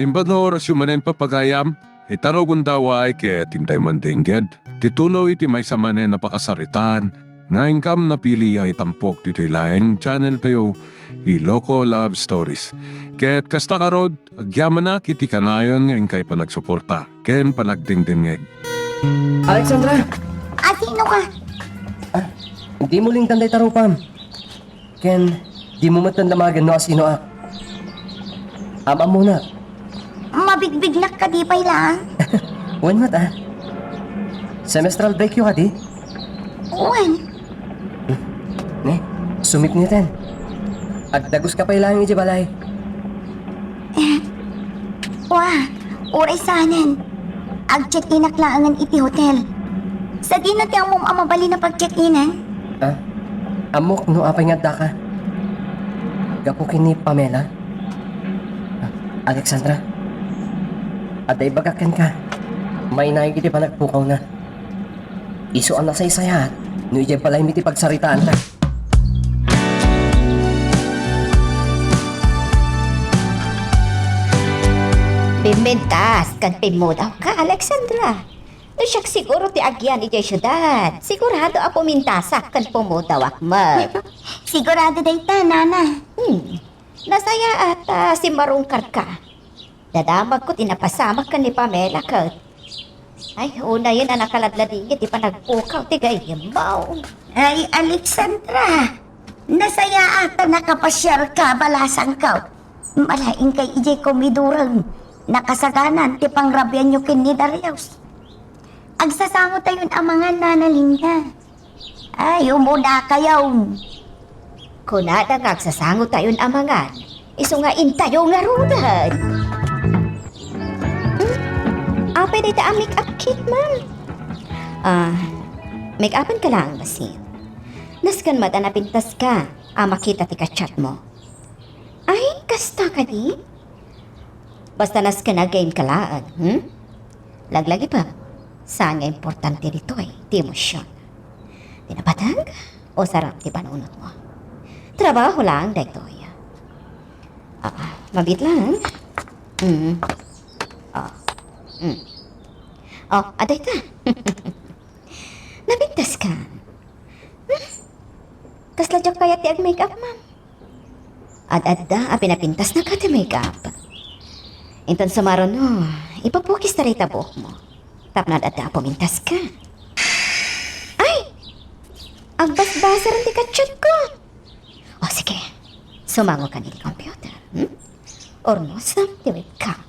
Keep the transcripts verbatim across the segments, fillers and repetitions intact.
Imbag nga orasyo manen, papagayam, ita no gundaway ket intay mandengged ti tuloy ti maysa manen a pakasaritaan nga inkam napili a itampok ditoy laeng channel tayo, Ilocos Love Stories. Ket kasta ngarud, agyamanak iti kanayon nga inkay panagsuporta ken panagdengdengngeg. Alexandra! Asino ka? Ah, dimo lintan dayta rupam. Ken, dimo met damagen no asinoak. Am-ammona. Mabigbignak kadi pay laeng? Wen met, a. Semestral breakyo kadi? Wen. Ne, sumipngetan. Agdaguska pay laeng idiay balay. Eh, wa, uray saanen. Ag-check-inak laengen iti hotel. Sadino ti ammom a mabalin a pag-check-inan? Ah, ammok no apay nga addaka. Gapu ken ni Pamela? Ah, Alexandra, adda ibagak kenka. Mainaig iti panagpukawna. Isu a nasaysayaat no idiay balaymi ti pagsaritaanta. Pimmintas ken pimmudaw ka, Alexandra. No siak siguro ti agian idiay siudad, sigurado a pumintasak ken pummudawak met. Sigurado dayta, Nana. Hmm. Nasayaat a simmarungkarka. Nadamagko ti napasamak ken ni Pamela ket. Ay, unayen a nakaladladingit ti panagpukaw ti gayyemmo. Ay, Alexandra, nasayaat a nakapasiarka, balasangko. Malaingkay idiay komidorem. Nakasaganan ti pangrabianyo ken ni Darius. Agsasangotayon a mangan, Nana Linda. Ay, umunakayon. Kunada nga agsasangotayon a mangan, isu nga intayo ngaruden. Hmm? Apay dayta a make-up kit, ma'am? Ah, make-upan ka laeng, basit. Nasken met a napintaska a makita ti ka-chatmo. Ay, kasta kadi? Basta nasken a game ka laeng, hmm? Laglagipem, saan nga importante ditoy ti emosyon. Ti napateg o sarap ti panunotmo? Trabaho laeng daytoy. Ah, mabiit laeng. Mm. Ah. Mm. Oh, adayta. Napintaska. Hmm? Kasla diak kayat ti ag-make-up, ma'am. Ad-adda a pinapintasnaka ti make-up. Inton sumaruno, ipapukis ta dayta buokmo. Tapno ad-adda a pumintaska. Ay! Agbasbasaran ti ka-chatko. O, sige. Sumangokan iti computer, hmm? Urnosem ti webcam.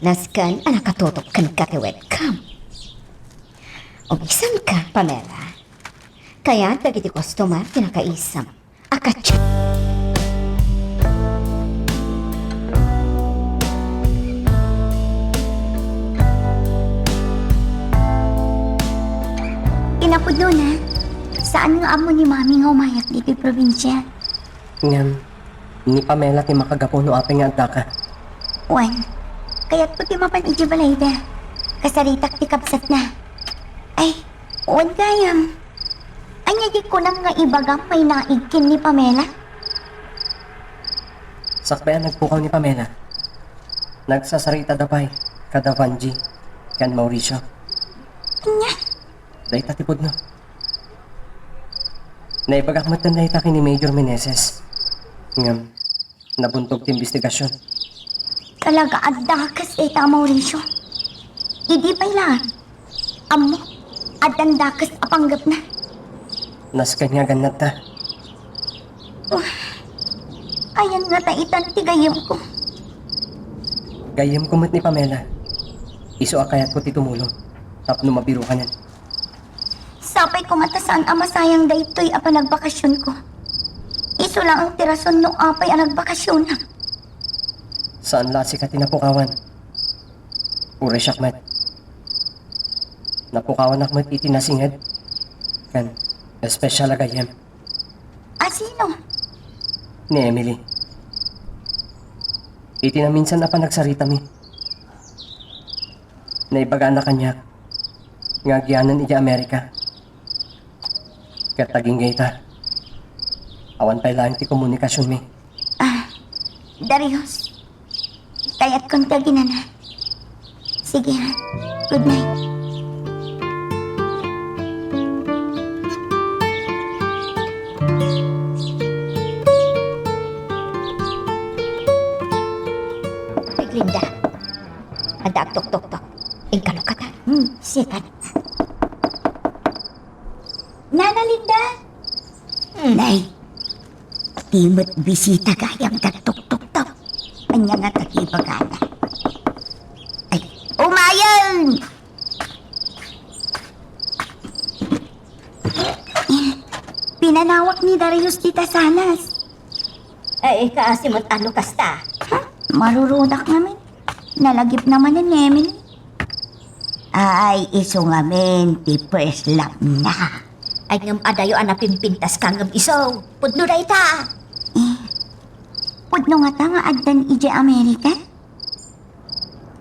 Nasken a nakatutok kenka ti webcam. Umisemka, Pamela. Kayat dagiti customer ti nakaisem. Akatsa. Inapudno na, saan nga ammo ni Mami nga umayak ditoy probinsia? Ngem, ni Pamela ti makagapu no apay nga addaka. Wen, kayatko ti mapan idiay balayda. Kasaritak ti kabsatna. Ay, wen gayam. Ania ti kunam nga ibagam mainaig ken ni Pamela? Sakbay a nagpukaw ni Pamela, nagsasaritada pay kada Vangie ken Mauricio. Ania? Dayta ti pudno. Naibagak met dayta ken ni Major Meneses. Ngem, nabuntog ti imbestigasion. Talaga a dakes dayta a Mauricio. Idi pay laeng, ammo, addan dakes a panggepna. Nasken nga gannatta. Wah, ayan ngata itan ti gayyemko. Gayyemko met ni Pamela. Isu a kayatko ti tumulong tapno mabirokanen. Sapay koma ta saan a masayang daytoy a panagvakasionko. Isu laeng ti rason no apay a nagbakasionak. Saan la a sika ti napukawan. Uray siak met. Napukawanak met iti nasinged ken espesial a gayyem. A sino? Ni Emily. Iti naminsan a panagsaritami, naibagana kaniak nga agianan idiay Amerika. Ket agingga ita, awan pay laeng ti komunikasionmi. Ah, Darius, Kayatkon ti aginana. Sige, ha. Good night. Ay, Linda. Adda agtuktoktok. Inka no kata. Hmm, sikat. Nana Linda? Hmm. Nay, ti met bisita gayam ti agtuktoktok. Ania nga tagibagana? Ay, umayen! Pinanawak ni Darius dita sanas. Ay, kaasi met a no kasta. Ha? Marurunak ngamin. Nalagipna manen ni Emily. Ay, isu ngamin ti first love na. Ay, ngem adayo a napimpintas ka ngem isu. Pudno dayta. Eh, pudno ngata nga addan idiay Amerika?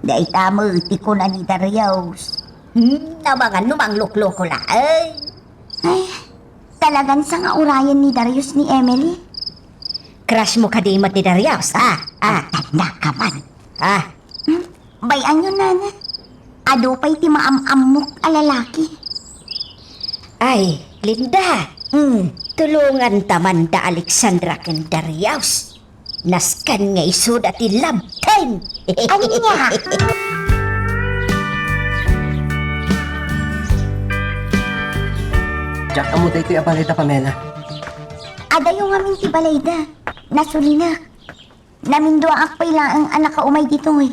Dayta met ti kuna ni Darius. Hmm, namangan no manglukloko laeng. Ay, talagan sa nga urayen ni Darius ni Emily. Crush mo kadi met ni Darius, ah, ah. Tanda ka man. Ah. Hmm? Bay-anyo, nana. Adu pay ti maam-ammok a lalaki. Ay, Linda. Hmm. Tulonganta man da Alexandra ken Darius. Nasken nga isuda ti love team. Ania? Diak ammo daytoy a balay da Pamela. Adayo ngamin ti balayda. Nasulinak. Naminduaak pay laeng a nakaumay ditoy.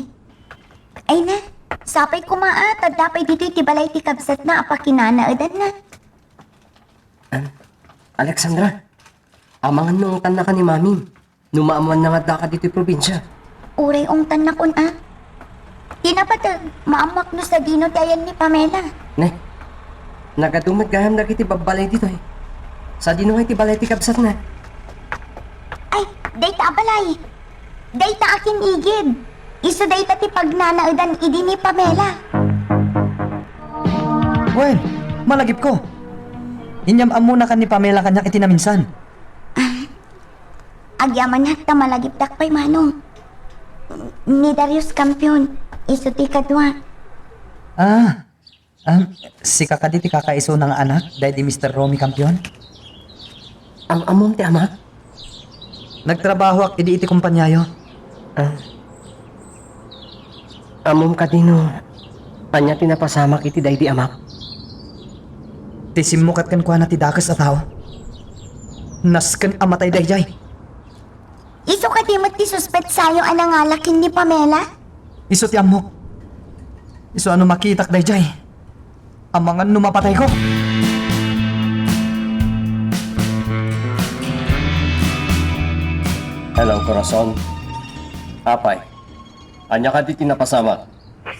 Ay na, sapay koma a, ta adda pay ditoy ti balay ti kabsatna a pakinanaedanna. Ah, Alexandra, amangan no ungtannaka ni Mamim no maammoanna nga addaka ditoy probinsia. Uray ungtannakon a. Ti napateg, maammoak no sadino ti ayan ni Pamela. Ne, nagadu met gayam dagiti babbalay ditoy. Sadino ngay ti balay ti kabsatna? Ay, dayta a balay. Dayta a kin-igid. Isu dayta ti pagnanaedan idi ni Pamela. Wen, malagipko. Inyam-ammonakan ni Pamela kaniak iti naminsan. Ah, agyamanak ta malagipdak pay, Manong. Ni Darius Campion, isu ti kadua. Ah, Ah, sika kadi ti kakaisuna nga anak daydi Mister Romy Campion? Am-ammom ti amak? Nagtrabahoak idi iti kompaniayo. Ah. Ammom kadi no ania ti napasamak iti daydi amak? Ti simmukat kenkuana ti dakes a tao. Nasken a matay daydiay. Isu kadi met ti suspetsayo a nangala ken ni Pamela? Isu ti ammok. Isu a no makitak daydiay, amangan no mapatayko. Hello, Corazon. Apay, ania kadi ti napasamak?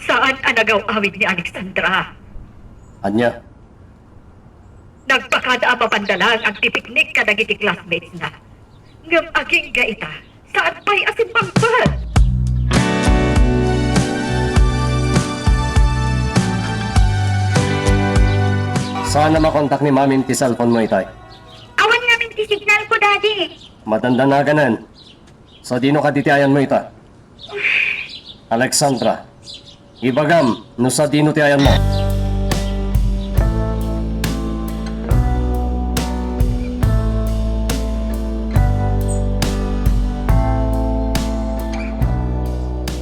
Saan a nagaw-awid ni Alexandra. Ania? Nagpakada a mapandalang agtipiknik kadagiti classmates na. Ngem agingga ita, saan pay a simmangpet. Saan a makontak ni Mamim ti cellphone mo itay? Awan ngamin ti signal ko, Daddy. Madandanaganan. Sadino kadi ti ayanmo ita? Alexandra, ibagam no sadino ti ayanmo.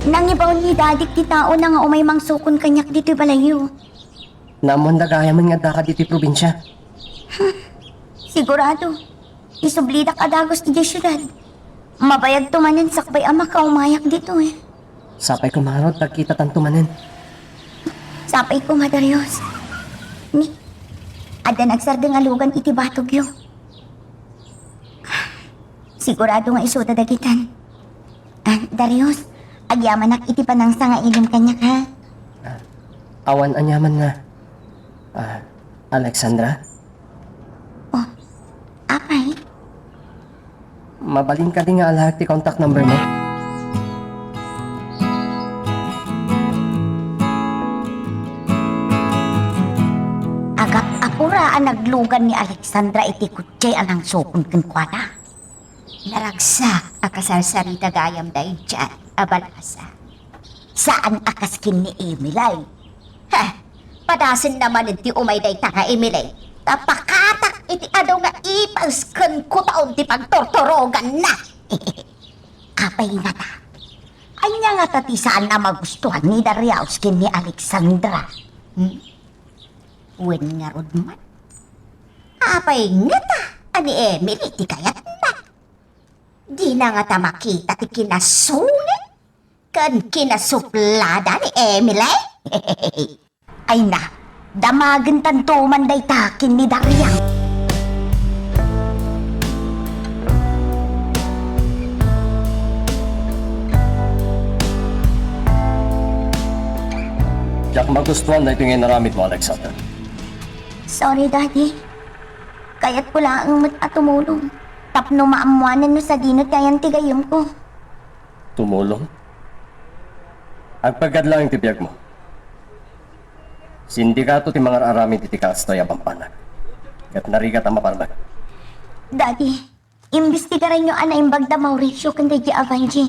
Nangibaon ni Dadik ti tao na nga umay mangsukon kaniak ditoy balayyo. Naammoanda gayamen nga addaka ditoy probinsia. Sigurado. Isublidak a dagus idiay siudad. Mabayagto manen sakbay a makaumayak ditoy. Sapay koma ngarud, agkitatanto manen. Sapay koma, Darius. Ni, adda nagsardeng a lugan iti batogyo. Sigurado nga isuda dagitan. Ah, Darius, agyamanak iti panangsangailem kaniak, ha? Ah, awan aniamanna. Ah, Alexandra? Oh, apay? Mabalin kadi nga alaek ti contact number mo? Agap-apura a naglugan ni Alexandra iti kotse a nangsukon kenkuana. Naragsak a kasarsarita gayam daydiay a balasa. Saan a kas ken ni Emily. Ha! Padasenna manen ti umay dayta nga Emily. Ta pakatak iti adu nga ipaes ken kutaon ti pagturturoganna. Apay ngata? Ania ngata ti saan a magustuhan ni Darius ken ni Alexandra? Hmm? Wen ngarud man? Apay ngata a ni Emily ti kayatna? Dina ngata makita ti kinasungit ken kinasuplada ni Emily? Ay na, damagentanto man dayta ken ni Darius. Diak magustuhan daytoy nga inaramidmo, Alexander. Sorry, Daddy. Kayatko laeng met a tumulong tapno maammoanan no sadino ti ayan ti gayyemko. Tumulong? Agpaggad laeng ti biagmo. Sindikato ti mangar-aramid iti kaastoy a bambanag. Ket narigat a maparmek. Daddy, imbestigaranyo a naimbag da Mauricio ken da Giovanni.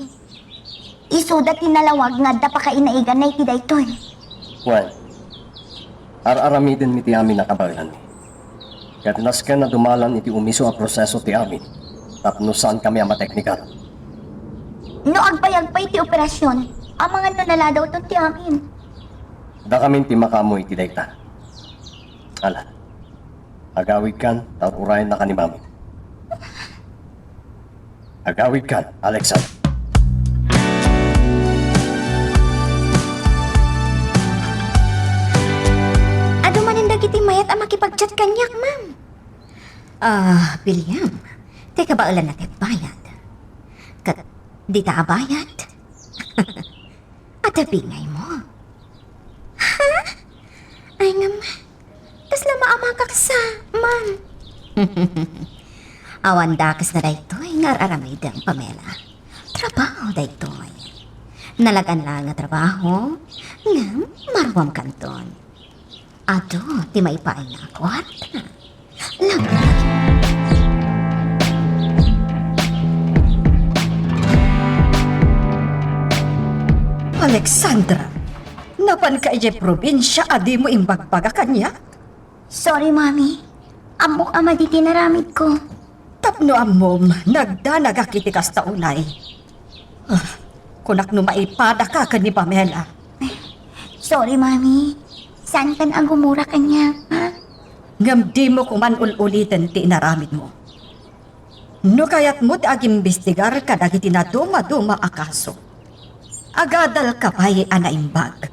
Isuda ti nalawag nga adda pakainaiganna iti daytoy. Wen, ar-aramidenmi ti amin a kabaelanmi. Ket nasken a dumalan iti umiso a proseso ti amin tapno saankami a mateknikar. No agbayag pay ti operasion, amangan no naladawton ti amin. Dakamin ti makaammo iti dayta. Ala, agawidkan ta ur-urayennaka ni Mami. Agawidkan, Alexander. Adu manen dagiti mayat a makipag-chat kaniak, ma'am. Ah, Biliam, ti kabaelanna ti agbayad. Ket dita a bayad? Adda bingaymo? Ha? Ay ngem, kasla maamakak sa, ma'am. Awan dakesna daytoy nga ar-aramidem, Pamela. Trabaho daytoy. Nalagan laeng nga trabaho, ngem maruamkanton. Adu ti maipaayna a kuarta. Labi. Alexandra, napanka idiay probinsia a dimo imbagbaga kaniak? Sorry, Mami. Ammok a madi ti naramidko. Tapno ammom, nagdanagak iti kasta unay. Ah, kunak no maipadaka ken ni Pamela. Sorry, Mami. Saankan a gumura kaniak, ha? Ngem dimo koman ul-uliten ti inaramidmo. No kayatmo ti agimbestigar kadagiti nadumaduma a kaso, agadalka pay a naimbag.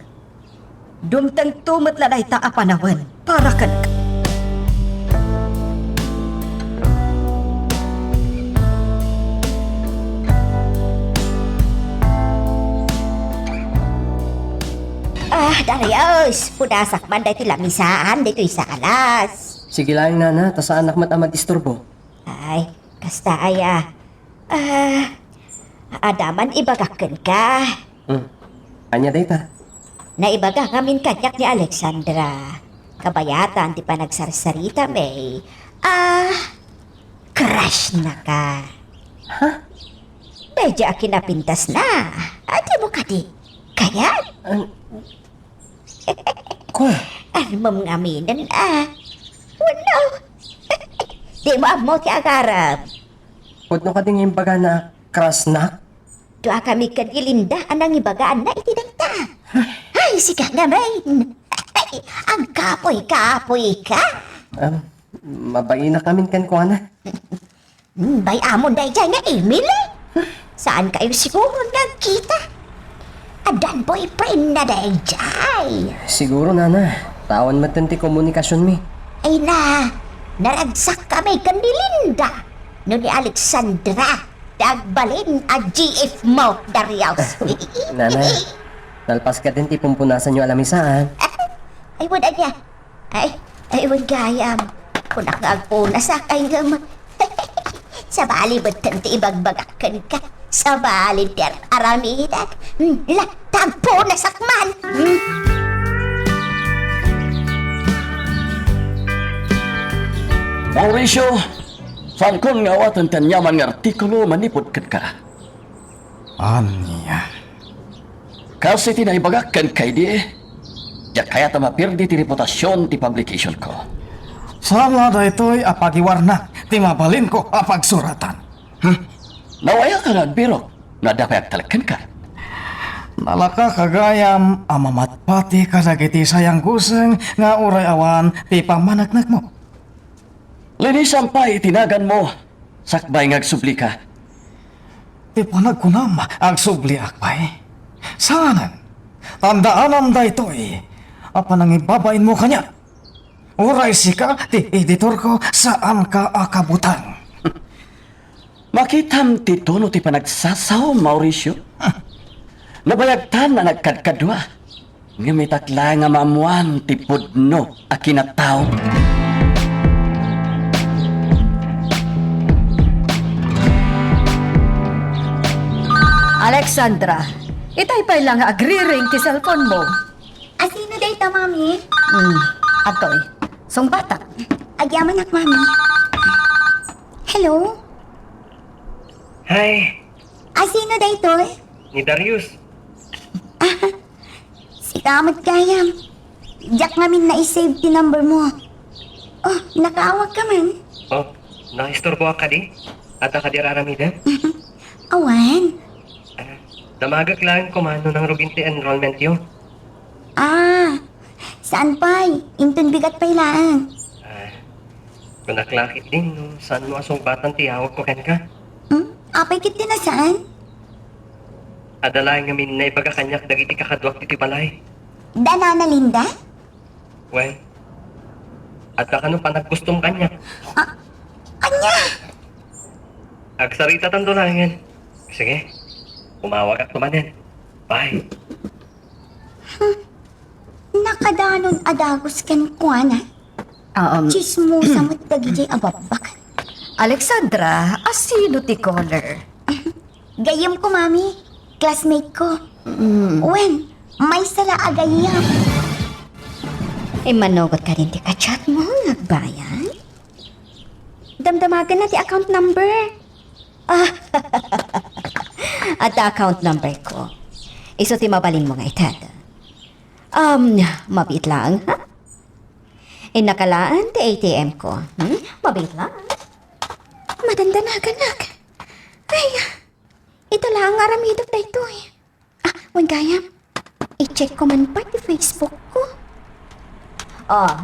Dumtengto met la dayta a panawen para kenka. Ah, Darius, punasak man daytoy lamisaan ditoy sa alas. Sige laeng, nana, ta saanak met a madisturbo. Ay, kasta aya. Ah, adda man ibagak kenka. Hmm. Ania dayta? Naibaga ngamin kaniak ni Alexandra. Kabayatan ti panagsarsarita, may, ah, crush na ka. Ha? Medyo akin napintas na. Adi mo kadi? Kayat? An-, Kua? Armem nga aminen, a. Wenno? Di mo ammo ti agarem. Pudno kadi nga imbagana a crush na? Dua kami ken ni Linda a nangibagaanna iti dayta. Ay, sika ngamin. Agkapoy-kapoy ka. Am, mabainak amin kenkuana. Hmm, bay amon dayjay nga Emily? Saan kayo siguro nagkita? Addan boyfriend na dayjay. Siguro, nana. Tawan metten ti komunikasionmi. Ay na, naragsak kami ken ni Linda. No ni Alexandra, ti agbalin a G F mo, Darius. Nana, nalpas kadin ti pumpunasanyo a lamisaan. Ay, wala niya. Ay, ay, wen gayam. Kunak nga agpunasak, ay ngem. Sabali metten ti ibagbagak kenka. Sabali ti ar-, aramidak. Hmm, la, ta agpunasak man. Hmm. Mauricio, saankon nga awaten ti aniaman nga artikulo manipud kenka. Ania? Kas iti naibagak kenka idi, diak kayat a maperdi ti reputasion ti publication ko. Saan la daytoy a pagiwarnak ti mabalinko a pagsuratan. Huh? Nawayak nga agbirok no adda pay agtalek kenka. Nalaka ka gayam a mamatpati kadagiti sayanguseng nga uray awan ti pammaneknekmo. Linisam pay iti naganmo, sakbay nga agsublika. Ti panagkunam, agsubliak pay? Saanen. Tandaanam daytoy a panangibabainmo kaniak. Uray sika ti editorko, saanka a kabutang. Makitam ti tono ti panagsasaom, Mauricio. Nabayagtan a nagkadkadua. Ngem itak laeng a maammoan ti pudno a kinatao. Alexandra, itay pay la nga agriring ti cellphone mo. Asino dayta, Mami? Hmm, atoy. Sungbatak. Agyamanak, Mami. Hello? Hi. Asino daytoy? Ni Darius. Sika met gayam. Diak ngamin nai-save ti number mo. Oh, nakaawag ka man? Oh, naisturboak kadi? Adda kadi ar-aramidem? Awan. Ah, damagek laeng koma no nangrugin ti enrollment yo. Ah, saan pay? Inton bigat pay laeng. Ah, kunak la ketdin no saanmo a sungbatan ti awagko kenka. Hmm? Apay ketdin a saan? Adda laeng ngamin naibaga kaniak dagiti kakaduak iti balay. Da Nana Linda? Wen, adda kano panagkustom kaniak. Ah, ania? Agsaritatanto laengen. Sige, umawagakto manen. Bye. Hmm. Nakadanon a dagus kenkuana. Um, Tsismosa met dagiti a babbakan. Alexandra, asino ti caller? Gayyemko, Mami. Classmate ko. Mm. Wen, maysa la a gayyem. Immanugot kadin ti ka-chat mo, agbayag? Damdamagenna ti account number. Ah, adda account number ko. Isu ti mabalinmo nga ited. Um, mabiit laeng, ha? Innaka laeng ti A T M ko. Hmm? Mabiit laeng. Madandanaganak. Ay, ita laeng nga aramidek daytoy. Ah, wen gayam. I-check ko man pay ti Facebook ko. Oh,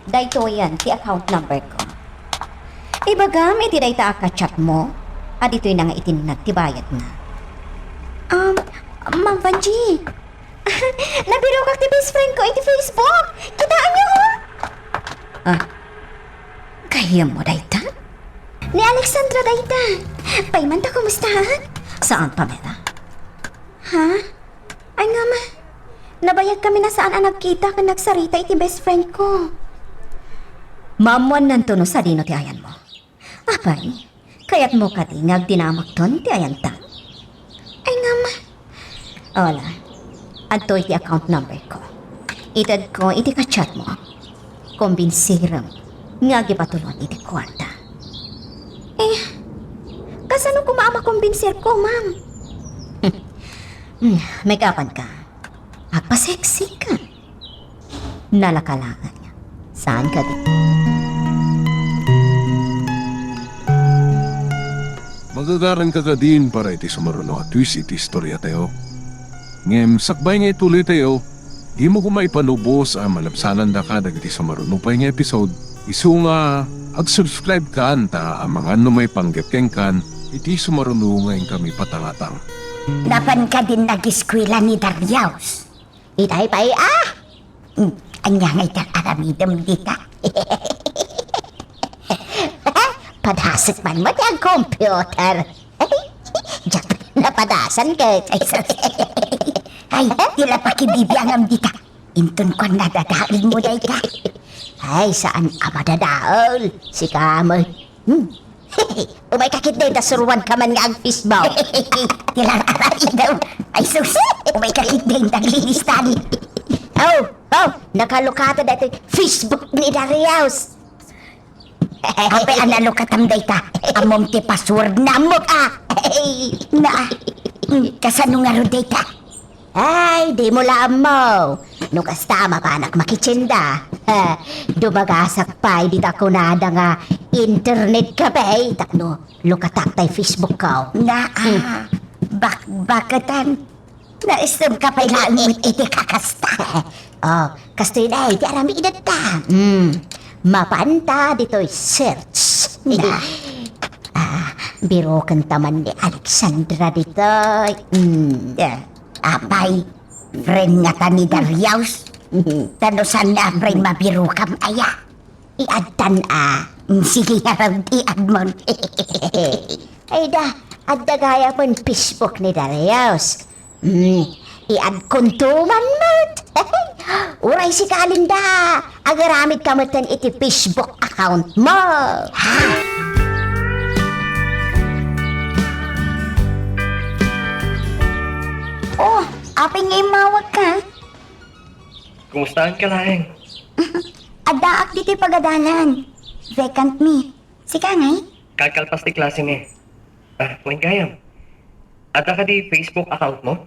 daytoyen ti account number ko. Ibagam iti dayta a ka-chat mo, a ditoy na nga itinnag ti bayadna. Um, Ma'am Vangie, nabirokak ti best friend ko iti Facebook. Kitaenyo, oh. Ah, gayyemmo dayta? Ni Alexandra dayta. Paymanta, kumustaak? Saan, Pamela? Ha? Ay, ngem, nabayagkamin a saan a nagkita ken nagsarita iti best friend ko. Maammuannanto no sadino ti ayanmo. Apay, kayatmo kadi nga agdinamakton ti ayanta? Ay, ngem, Ola, adtoy ti account number ko. Itedko iti ka-chat mo. Kombinsirem nga agipatulon iti kuarta. Eh, kasano koma a makombinsirko, ma'am? Hmm, make-upan ka. Agpa-sexy ka. Nalaka laeng. Saan kadi? Magagaranka kadin para iti sumaruno a twist iti istoriatayo. Ngem sakbay nga ituloytayo, dimo koma ipalubos a malabsanandaka dagiti sumaruno pay nga episode. Isu nga, ag-subscribe kan ta amangan no maipanggep kenkan iti sumaruno nga inkami patangatang. Napan kadin ageskuela ni Darius? Itay pay, ah! Hmm, ania ngay ti aramidem dita? Padasek man met ti agcomputer. Diak napadasan ket. Ay, sus. Ay, ti la pakibibiangam dita. Inton kuan nadadaelmo dayta. Ay, saan a madadael. Sika met. Hmm. Umayka ketdin ta suruanka man nga ag-Facebook. Ti la aramidem. Ay, sus. Umayka ketdin ta aglinistan. Oh, oh, nakalukata daytoy Facebook ni Darius. Apay a nalukatam dayta? Ammom ti passwordna, ammok a. Na, kasano ngarud dayta? Ay, dimo la ammo. No kasta, mapanak makitienda. Dumagasak pay dita kunada nga internet cafe tapno lukatak tay Facebook ko. Naa, Hmm. bakbakatan. Naisem ka pay laeng met iti kakasta. Oh, kastoy dayta iti aramidenta. Hmm. Mapanta ditoy search. Na. Ah, birokenta man ni Alexandra ditoy. Hmm. Eh, apay, friend ngata ni Darius. Tano saan na friend mabirokam aya? Iadtan a. Mm, sige, ngarud, iadmon. Ay da, adda gayam Facebook ni Darius. Mm, iadkonto man met. Uray sika, Linda, agaramidka metten iti Facebook account mo. Ha? Oh, apay nga immawagka? Kumustaanka laeng? Addaak ditoy pagadalan. Vacant mi. Sika ngay? Kakalpas ti klase mi. Ah, wen gayam. Adda kadi Facebook account mo?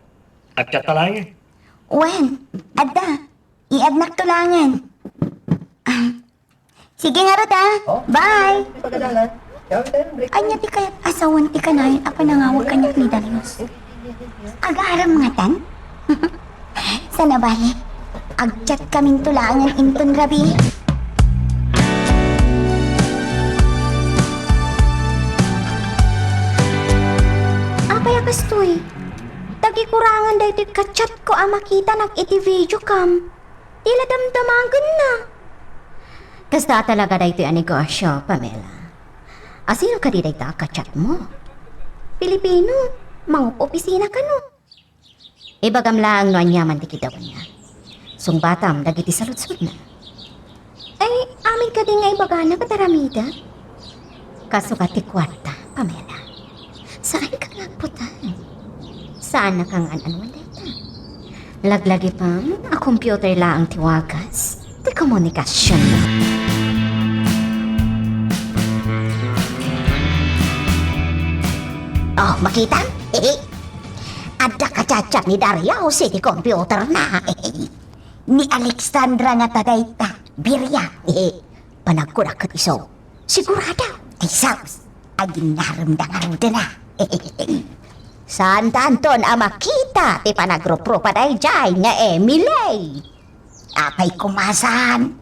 Agchatta laeng. Wen, adda. Iadnakto laengen. Ah, sige ngarud, ah. Oh. Bye. Ania ti kayat a sawen ti kanayon a panangawag kaniak ni Darius? Agarem ngatan? Saan a bale, agchat kaminto laengen inton rabii. Apay a kastoy? Tagikurangan daytoy kachatko a makitanak iti video cam. Ti la damdamagenna. Kasta talaga daytoy a negosio, Pamela. Asino kadi dayta a kachatmo? Pilipino, mangup-opisina kano? Ibagam laeng no aniaman ti kidawenna. Sungbatam dagiti saludsodna. Ay, amin kadi nga ibagana ket aramidek? Kasukat ti kuarta, Pamela. Saanka nga agbutan. Saannaka nga an-anuan dayta. Laglagipem a computer laeng ti wagas ti komunikasionmo. Oh, makitam? Adda kachat-chat ni Darius iti computerna. Ni Alexandra ngata dayta, Biria. Panagkunak ket isu. Sigurado. Ay, sus! Aginnaremda ngaruden a. Saantanton a makita ti panagruprupa daydiay nga Emily. Apay koma saan?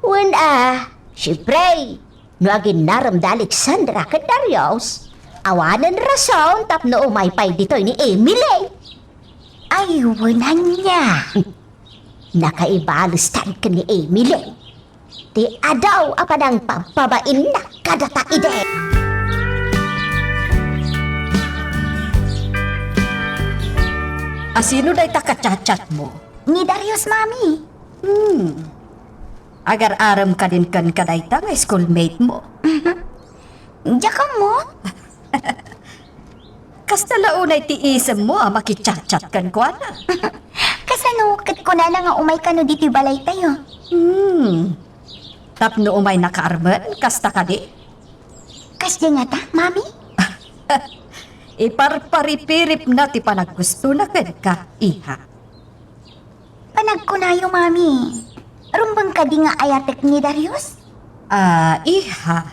Wen a, siempre, no aginnarem da Alexandra ken Darius, awanen rason tapno umay pay ditoy ni Emily. Ay, wen ania. Nakaibalestan ken ni Emily ti adaw a panangpabpabainna kadata idi. Asino dayta kachat-chatmo? Ni Darius, Mami. Hmm. Agar-arem kadin kenka dayta nga schoolmate mo? Diak ammo. Kasta la unay ti isemmo a makichat-chat kenkuana. Kasano ket kunana nga umay kano ditoy balaytayo? Hmm. Tapno umaynaka armen, kasta kadi? Kasdi ngata, Mami? Iparparipiripna ti panaggustona kenka, iha. Panagkunayo, Mami. Rumbeng kadi nga ayatek ni Darius? Ah, iha.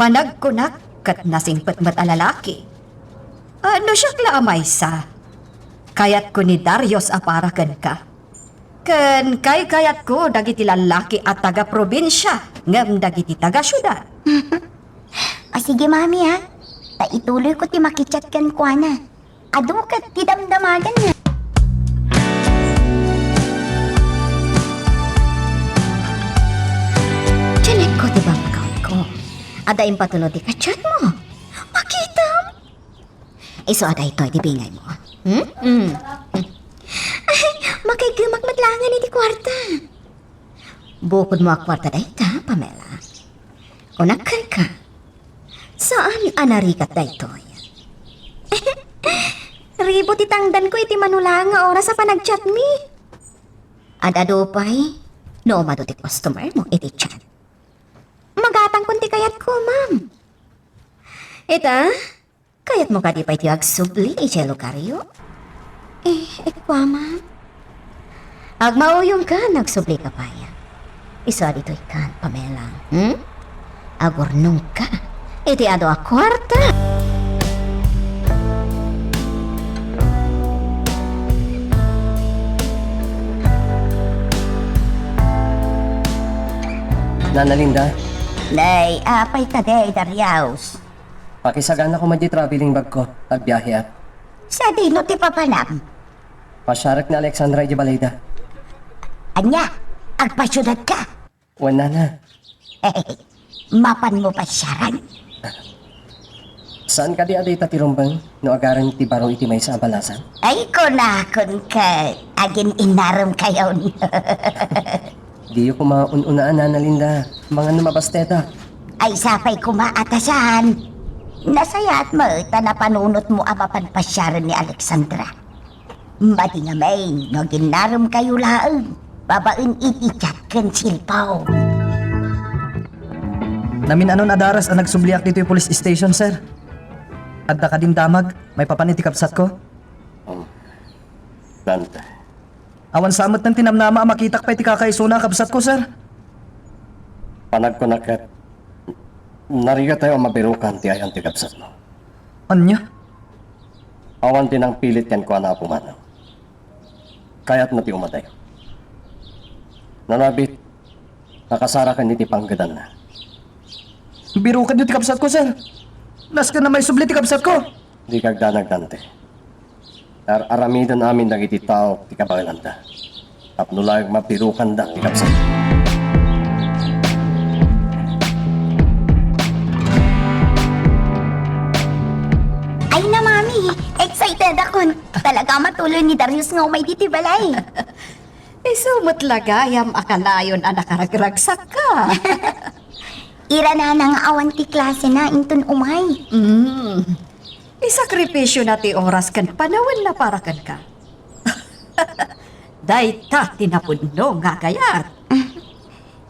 Panagkunak ket nasingpet met a lalaki. Ah, no siak la a maysa, kayatko ni Darius a para kenka. Ken kaykayatko dagiti lallaki a taga-probinsia ngem dagiti taga-siudad. O sige, Mami, a. Ta ituloyko ti makichat kenkuana. Adu ket ti damdamagenna. Chinek ko ti background ko. Adda impatulod ti kachatmo. Makitam? Isu a daytoy ti bingaymo. Hmm? Hmm. Ay, makaigemak met laengen iti kuarta. Bukodmo a kuarta dayta, Pamela. Kunak kenka, saan a narigat daytoy. Ribu ti tangdanko iti mano laeng nga oras a panagchatmi. Ad-adu pay, no umadu ti customermo iti chat. Magatangkon ti kayatko, ma'am. Ita, kayatmo kadi pay ti agsubli idiay lugaryo? Eh, ikwa, ma'am? Agmauyongkan, agsubli ka pay. Isu a ditoykan, Pamela, hmm? Agurnongka iti adu a kuarta. Nana Linda? Nay, apay kadi, Darius? Pakisagana koma di traveling bag ko, agbiahe ak. Sadino ti papanam? Pasiarek ni Alexandra iti balayda. Ania? Agpasiudad ka? Wen, nana. Mapanmo pasiaren? Saan kadi a dayta ti rumbeng no agaram ti baro iti maysa a balasan? Ay, kunakon ket agin-inarem kayon. Diyo koma un-unaan, Nana Linda. Mangan no mabastetak. Ay, sapay koma a ta saan. Nasayaat met ta napanunotmo a mapan pasiaren ni Alexandra. Madi ngamin no aginnarem kayo laeng babaen iti chat ken cellphone. Namin-anon a daras a nagsubliak ditoy police station, sir. Adda kadin damag, maipapan iti kabsatko? Um, Dante. Awan sa met ti namnama a makitak pay ti kakaisuna a kabsatko, sir. Panagkunak ket, narigatayo a mabirukan ti ayan ti kabsatmo. Ania? Awan ti nangpilit kenkuana a pumanaw. Kayatna ti umadayo. Nanabit, nakasarakan iti panggedanna. Birukanyo ti kabsatko, sir. Nasken a maisubli ti kabsatko. Dika agdanag, Dante. Ar-aramiden amin dagiti tao ti kabaelanda. Tapno laeng mabirukanda ti kabsat. Ay na, Mami! Excited akon! Talaga a matuloy ni Darius nga umay ditoy balay. Isu met la gayam a kanayon a nakaragragsakka. Ira nana nga awan ti klasena inton umay. Mm. Isakripisiona ti oras ken panawenna para kenka. Dayta ti napudno nga agayat.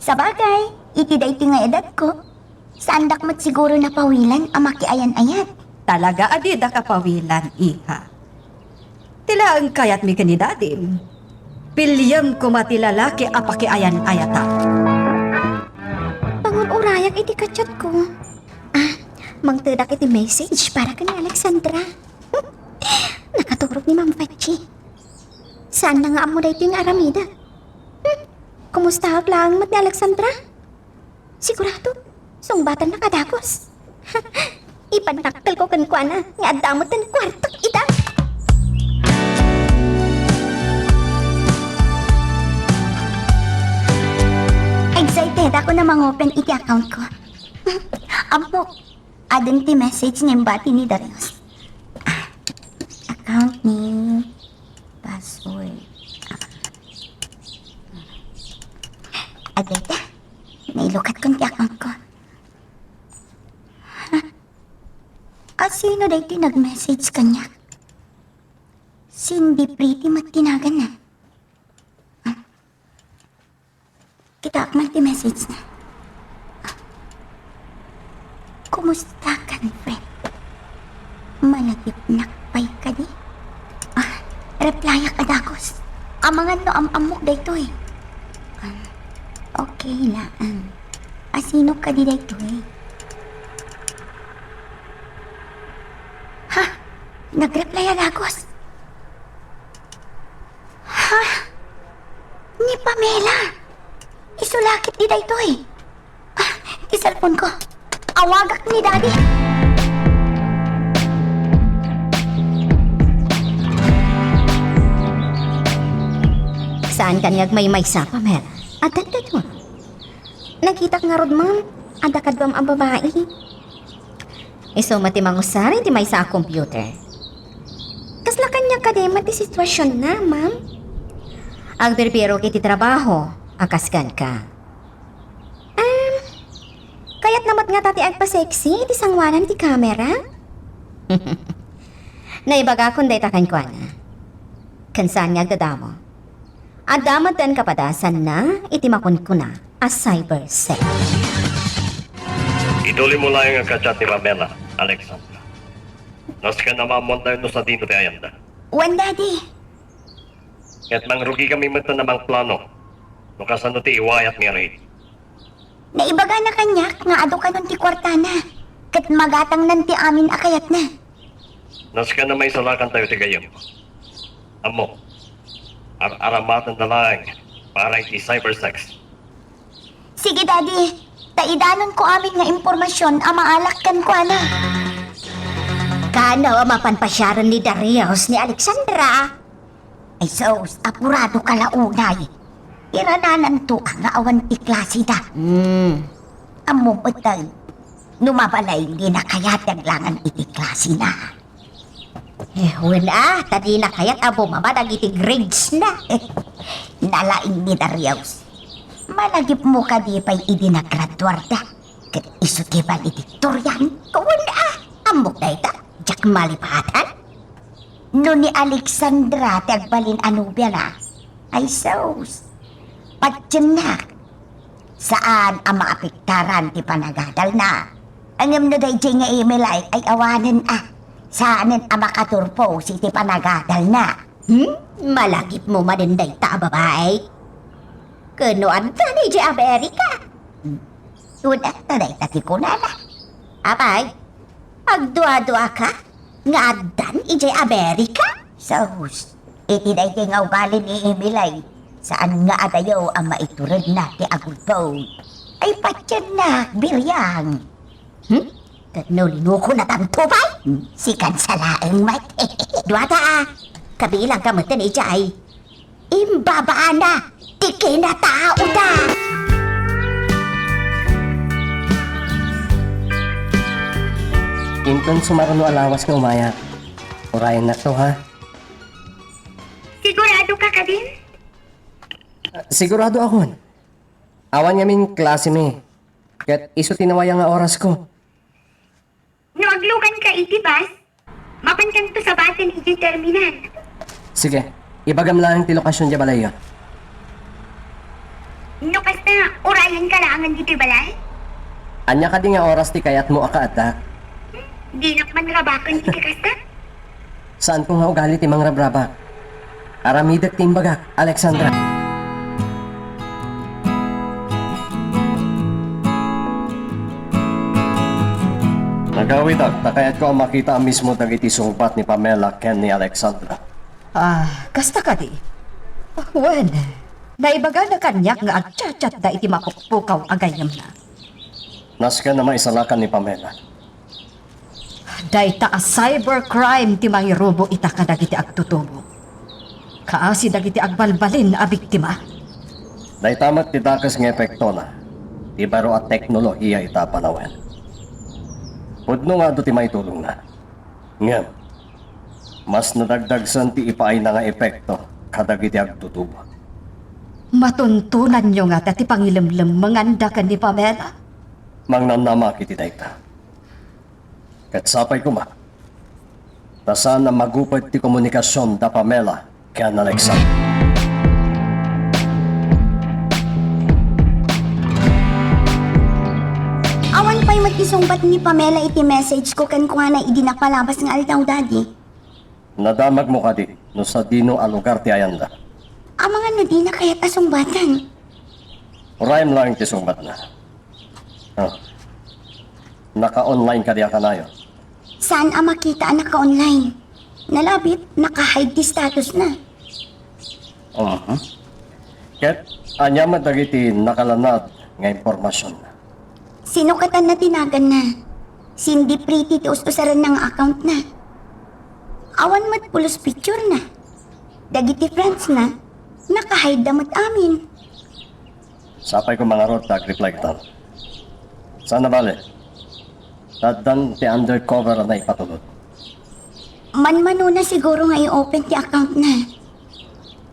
Sabagay, iti daytoy nga edadko, saandak met siguro napawilan a makiayan-ayat. Talaga a dida kapawilan, iha. Ti laeng kayatmi ken ni Dadim, piliem koma ti lalaki a pakiayan-ayatak. Pangur-urayak iti kachatko. Ah, mangtedak iti message para ken ni Alexandra. Nakaturog ni Ma'am Pachi. Saanna nga ammo daytoy nga aramidek. Hmm, kumustaak laeng met ni Alexandra? Sigurado, sungbatanna kadagus. Ipannakkelko kenkuana nga adda metten kuartok ida. Excited ako na mangopen iti account ko. Ampok, adun ti message nga imbati ni Darius. Ah, account name, password. Adda ita. Nailukat kon ti account ko. Ha? Asino daytoy nag-message kaniak? Cindy Pretty met ti naganna. Kitaak man ti message na. Kumusta kan, friend? Malagipnak pay kadi? Ah, replyak a dagus. Amangan no am-ammok daytoy. Um, okay laeng. Asino kadi daytoy? Ha? Nag-reply a dagus? Ha? Ni Pamela? Isu la ketdi daytoy? Ah, ti cellphone ko. Awagak ni Daddy. Saan kaniak maymaysa, Pamela? Adda daytoy. Nakitak ngarud, ma'am, adda kaduam a babai. Isu met ti mangusar iti maysa a computer. Kasla kaniak kadi met ti situasionna, ma'am? Agbirbirok iti trabaho a kas kenka. Em, kayatna met ngata ti agpa-sexy iti sanguanan ti kamera? Naibagakon dayta kenkuana. Ken saan nga agdadamo. Adda metten kapadasanna iti makunkuna a cyber sex. Itulimo laeng a kachat ni Pamela, Alexandra. Nasken a maammoantayo no sadino ti ayanda. Wen, Daddy. Ket mangrugikami met a mangplano no kasano ti iwayat nga rate. Naibagana kaniak nga adu kanon ti kuartana, ket magatangnan ti amin a kayatna. Nasken a maisalakantayo ti gayyem. Ammok, ar-aramatenda laeng para iti cyber sex. Sige, Daddy. Ta idanonko amin nga impormasion a maalak kenkuana. Kano a mapan pasiaren ni Darius ni Alexandra? Ay sus, apurado ka la unay. Iranananto nga awan ti klaseda. Hmm. Ammom eten, no mabalin, dina kayat ti aglangan iti klasena. Eh, wen a, ta dina kayat a bumaba dagiti grades na. Nalaing ni Darius. Malagipmo kadi pay idi nagraduarda ket isu ti valedictorian? Wen a, ammok dayta, diak malipatan. No ni Alexandra ti agbalin a nobiana, ay sus, patiennak. Saan a maapektaran ti panagadalna. Ngem no daydiay nga Emily ay awanen a, saanen a makaturpos iti panagadalna. Hmm? Malagipmo manen dayta a babai? Ket no addan idiay Amerika? Hmm. Wen a, ta dayta ti kunana. Apay, agduaduaka nga addan idiay Amerika? Sus, iti daytoy nga ugali ni Emily, saan nga adayo a maituredna ti agulbod. Ay, patiennak, biryang. Hmm? Ket no linukonatanto pay? Hmm, sikan sa laeng met. Duata a, kabilangka metten idiay. Imbabaanna ti kinataoda. Inton sumaruno a lawas nga umayat, urayennakto, ha? Siguradoka kadin? Ah, siguradoakon. Awan ngamin klasemi, ket isu ti nawaya nga orasko. No agluganka iti bus, mapankanto sabaten idiay terminal. Sige, ibagam laeng ti lokasion diay balayyo. No kasta, urayenka laengen ditoy balay? Ania kadi nga oras ti kayatmo a kaaddak? Dinak man rabaken iti kasta. Saanko nga ugali ti mangrabrabak. Aramidek ti imbagak, Alexandra. Nagawitak, ta kayatko a makita a mismo dagiti sungbat ni Pamela ken ni Alexandra. Ah, kasta kadi? Wen, naibagana kaniak nga agchatchatda iti mapukpukaw a gayyemna. Nasken a maisalakan ni Pamela. Dayta a cybercrime ti mangirubo ita kadagiti agtutubo. Kaasi dagiti agbalbalin a biktima. Dayta met ti dakes nga epektona ti baro a teknolohia ita a panawen. Pudno nga adu ti maitulongna. Ngem, mas nadagdagsen ti ipaayna nga epekto kadagiti agtutubo. Matuntonanyo ngata ti pangilemlemmenganda ken ni Pamela? Mangnanamak iti dayta. Ket sapay koma, ta saan a magupet ti komunikasion da Pamela ken Alexander. Awan pay met ti sungbat ni Pamela iti message ko kenkuana idi napalabas nga aldaw, Daddy. Nadamagmo kadi no sadino a lugar ti ayanda? Amangan no dina kayat a sungbatan. Urayem laeng ti sungbatna. Ah. Naka-online kadi a kanayon? Saan a makita a naka-online? Nalabit, naka-hide ti status na. Mhm. Ket ania met dagiti nakalanad nga impormasion? Sinukatan na ti naganna. Cindy Pretty ti us-usaranna nga account na. Awan met pulos picture na. Dagiti friends na, naka-hide da met amin. Sapay ko mangarud ta ag-reply-tan. Saan a bale? Addan ti undercover a naipatulod. Manmanona siguro nga i-open ti account na.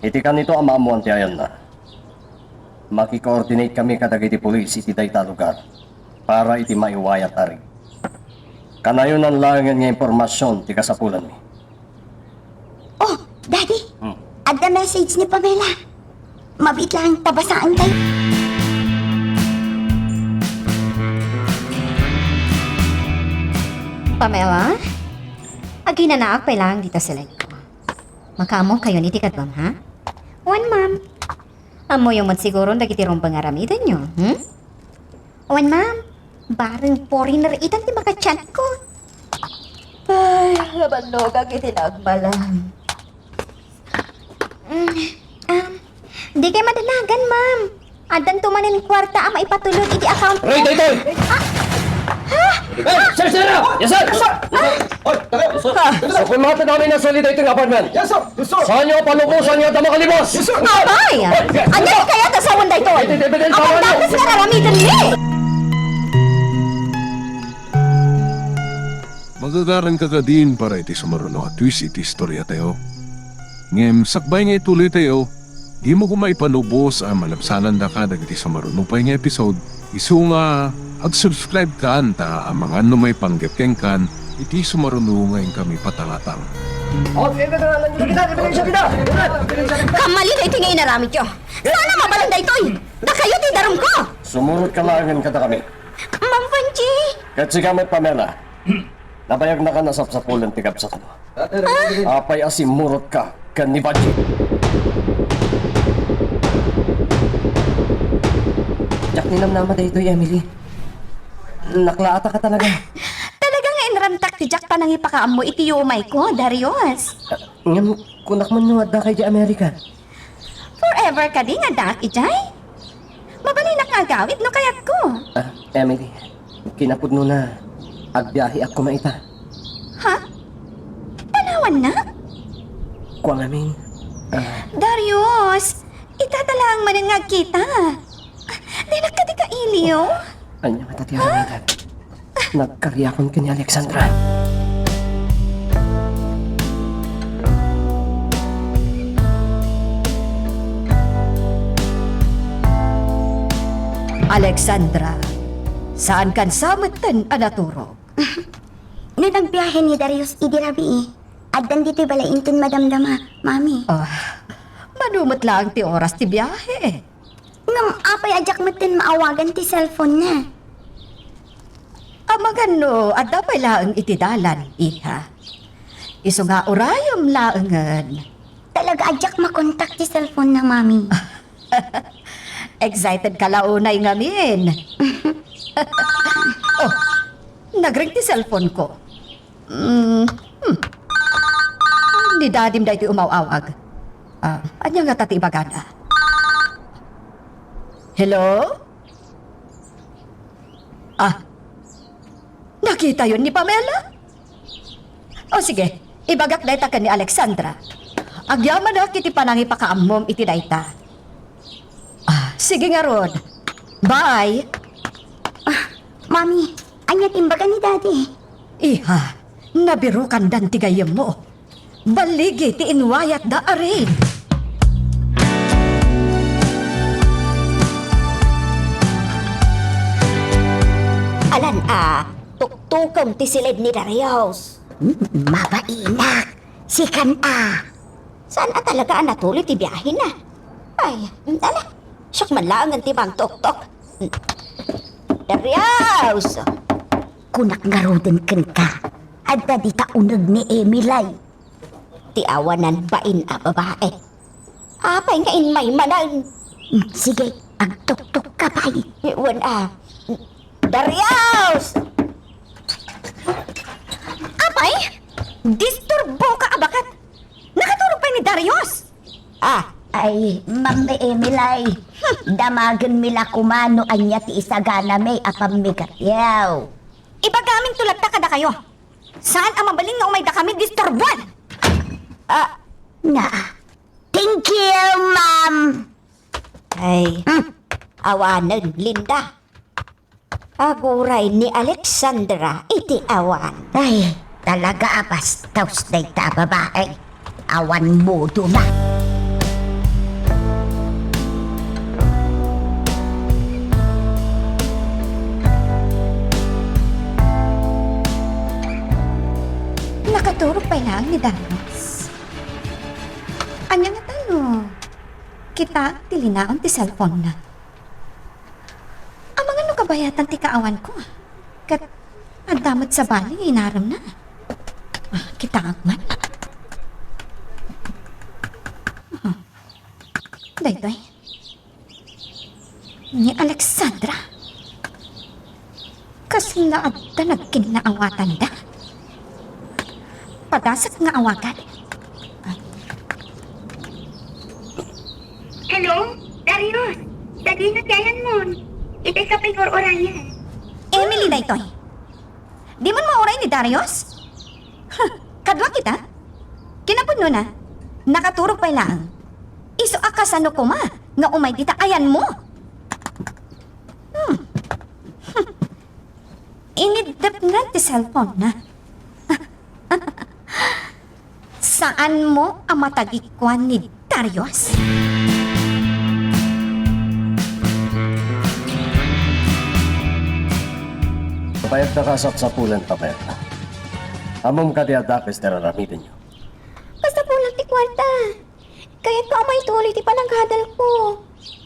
Iti kanito a maammoan ti ayanna, makikoordinate kami kadagiti pulis iti dayta a lugar para iti maiwayat a raid. Kanayonan laengen nga impormasion ti kasapulanmi. Oh, Daddy! Hmm. Adda message ni Pamela. Mabiit laeng ta basaentayo. Pamela, aginanaak pay laeng dita sa lengko. Makaammokayon iti kaduam, ha? Wen, ma'am. Ammoyo met siguro dagiti rumbeng nga aramidenyo, hmm? Wen, ma'am. Bareng foreigner itan ti makachat ko. Ay, nabannogak iti nagmalam. Mm, um, di kay madanagan, ma'am. Addanto manen kuarta a maipatulod iti account ko. Ray, daytoy! Ah! Ha? Eh, sir, sir! Yes, sir! Yes, sir! Oy, taga! Yes, sir! Ha? Yes, sir! Sakon maten amin a suli daytoy nga apartment. Yes, sir! Yes, sir! Saanyo a palubosan nga adda makalibos? Yes, sir! Apay! Ania ti kayat a sawen daytoy? Iti evidence, awan sawen, dakes nga aramiden ni! Magagaranka kadin para iti sumaruno a twist iti istoriatayo. Ngem sakbay nga ituloytayo, dimo koma ipalubos a malabsanandaka dagiti sumaruno pay nga episode, isu nga ag-subscribe kan ta amangan no maipanggep kenkan iti sumaruno nga inkami patangatang. Kammalina iti nga inaramidyo. Saan a mabalin daytoy? Dakayo ti idarumko! Sumurotka laengen kadakami. Ma'am Vangie! Ket sika met, Pamela. Nabayagnaka a sapsapulen ti kabsatmo. Apay a simmurotka ken ni Vangie? Diak ninamnama daytoy, Emily. Naklaataka talaga. Talaga nga inramtak ti diak panangipakaammo iti yumayko, Darius. Ngem kunak man no addaka idiay Amerika. Forever kadi nga addaak idiay? Mabalinak nga agawid no kayatko. Ah, Emily, kinapudnona, agbiaheak koma ita. Ha? Panawannak? Kua ngamin, ah. Darius, ita ta laeng manen nga agkita. Ah, dinak kadi kailiw? Ania ngata ti aramidek? Nagkariakon ken ni Alexandra. Alexandra, saankan sa metten a naturog? No nagbiahe ni Darius idi rabii, addan ditoy balay inton madamdama, Mami. Ah, mano met laeng ti oras ti biahe. Ngem apay a diak metten maawagan ti cellphone-na? Amangan no adda pay laeng iti dalan, iha. Isu nga urayem laengen. Talaga a diak makontak ti cellphone-na, Mami. Excited ka la unay ngamin. Oh, nagring ti cellphone ko. Mm, hmm. Ni Dadim daytoy umaw-awag. Ah, ania ngata ti ibagana? Hello? Ah, nakitayon ni Pamela? O sige, ibagak dayta ken ni Alexandra. Agyamanak iti panangipakaammom iti dayta. Ah, sige ngarud. Bye. Ah, Mami, ania ti imbaga ni Daddy? Iha, nabirukandan ti gayyemmo. Balligi ti inwayatda a raid. Alan a, tuktukem ti siled ni Darius. Mm, mabainak. Sikan a. Saan a talaga a natuloy ti biahena? Ay, ala. Siak man laengen ti mangtuktok. Darius! Kunak ngaruden kenka, adda dita uneg ni Emily. Ti awanan bain a babae. Apay nga inmaymanen? Mm, sige, agtuktok ka pay. Wen a. Darius! Apay? Disturbo ka a baket. Nakaturog pay ni Darius? Ah. Ay, Ma'am Emily. Hmm. Damagenmi la koma no ania ti isaganami a pammigatiw. Ibagamin to latta kadakayo. Saan a mabalin nga umaydakami disturbuan? Ah. Na. Thank you, ma'am. Ay, hmm. Awanen, Linda. Aguray ni Alexandra iti awan. Ay, talaga a bastos dayta a babae. Awan modona. Nakaturog pay laeng ni Darius. Ania ngata no kitaek ti linaon ti cellphone-na? Amangan no kabayatan ti kaawanko. Ket adda met sabali nga inaremna. Ah, kitaek man. Ah. Daytoy? Ni Alexandra? Kasla adda nagkinnaawatanda? Padasek nga awagan. Hello? Darius? Sadino ti ayanmon? Itay ka pay ngur-urayan. Emily daytoy. Dimon mauray ni Darius? Huh, kadua kita? Kinapudnona, nakaturog pay laeng. Isu a kasano koma nga umay dita ayanmo? Hmm. Iniddepna ti cellphone-na. Saanmo a matagikuan ni Darius? Bayadda ka a sapsapulen, Pamela. Ammom kadi a dakes ti ar-aramidenyo? Kasapulan ti kuarta. Kayatko a maituloy ti panaghadelko.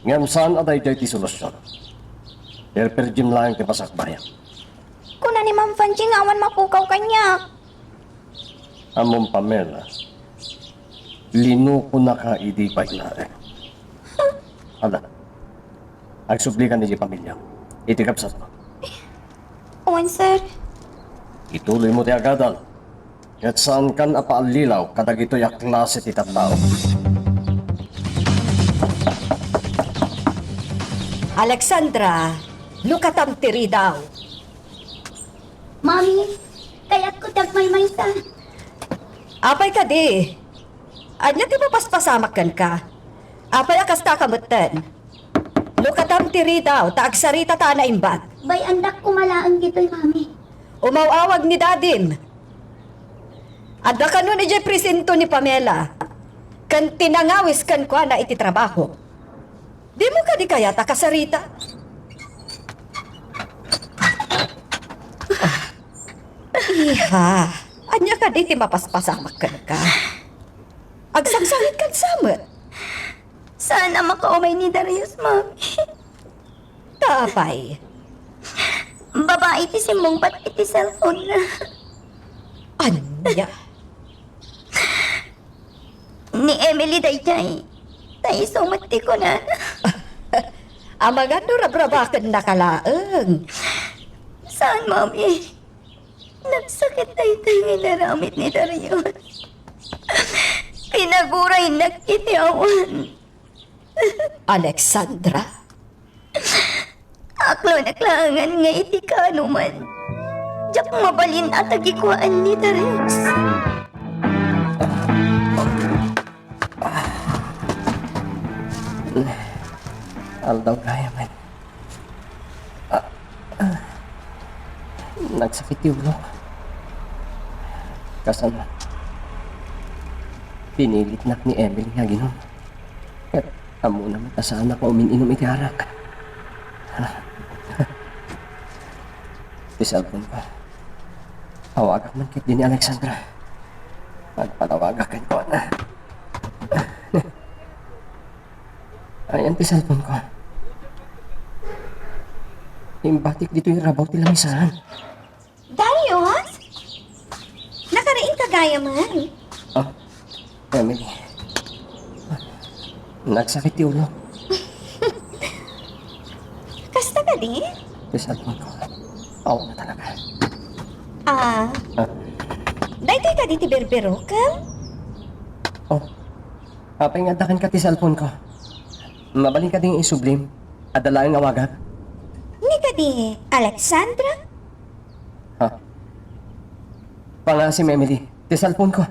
Ngem saan a daytoy ti solusion. Perperdim laeng ti pasakbayan. Kuna ni Ma'am Fanchi nga awan mapukaw kaniak. Ammom, Pamela, linukonaka idi pay laeng. Ala, agsublika idiay pamiliam, iti kabsatmo. Wen, sir. Ituloymo ti agadal. Ket saankan a paallilaw kadagitoy a klase ti tattao. Alexandra, lukatam ti ridaw. Mami, kayatko ti agmaymaysa. Apay kadi? Ania ti mapaspasamak kenka? Apay a kasta ka metten? Lukatam ti ridaw ta agsarita ta a naimbag. Bay-andak koma laeng ditoy, Mami. Umaw-awag ni Dadim. Adda kanon idiay presinto ni Pamela ken ti nangawis kenkuana iti trabaho. Dimo kadi kayat a kasarita? Iha, ania kadi ti mapaspasamak kenka? Agsangsangitkan sa met. Saan a makaumay ni Darius, Mami? Ta apay? Babai ti simmungbat iti cellphone-na. Ania? Ni Emily daydiay. Ta isu met ti kunana. Amangan no rabrabakennaka laeng. Saan, Mami? Nagsakit daytoy nga inaramid ni Darius. Pinaguraynak iti awan. Alexandra? Aklonak laengen nga iti kaanoman, diak mabalin a tagikuaan ni Darius. Aldaw gayam. Ah, ah. Nagsakit ti ulok. Kasano? Pinilitnak ni Emily nga aginom. Ket ammona met a saanak nga umin-inum iti arak. Ti cellphone-ko. Awagak man ketdi ni Alexandra. Agpalawagak kenkuana. Ayan ti cellphone-ko. Imbatik ditoy rabaw ti lamisaan. Darius? Nakariingka gayam? Ah, Emily. Nagsakit ti ulok. Kasta kadi? Ti cellphone-ko. Awan na talaga. Ah. Ah. Daytoy kadi ti birbirokem? Oh. Apay nga adda kenka ti cellphone-ko? Mabalin kadi nga isublim? Adda laeng awagak? Ni kadi Alexandra? Ha? Pangasim, Emily. Ti cellphone-ko.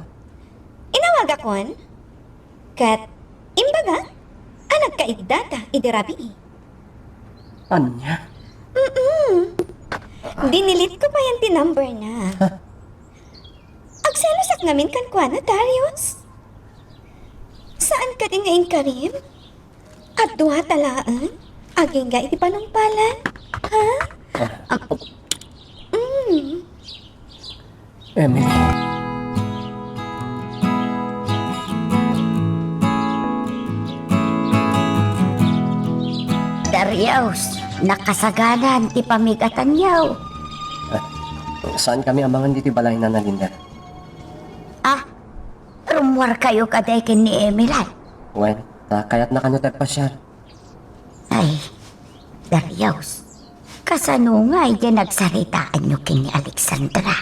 Inawagakon? Ket imbaga a nagkaiddata idi rabii. Ania? Mm-mm. Dinilitko payen ti number-na. Ha? Agselosak ngamin kenkuana, Darius? Saan kadi nga inkarim? Adua ta laeng, agingga iti panungpalan, ha? Ah. Mm. Emily. Darius, nakasaganan ti pamigatanyo. Ah, saan kami amangan ditoy balay, Nana Linda? Ah, rummuarkayo kadi ken ni Emily? Wen, Ta kayatna kano ti agpasiar. Ay, Darius, kasano nga idi nagsaritaanyo ken ni Alexandra?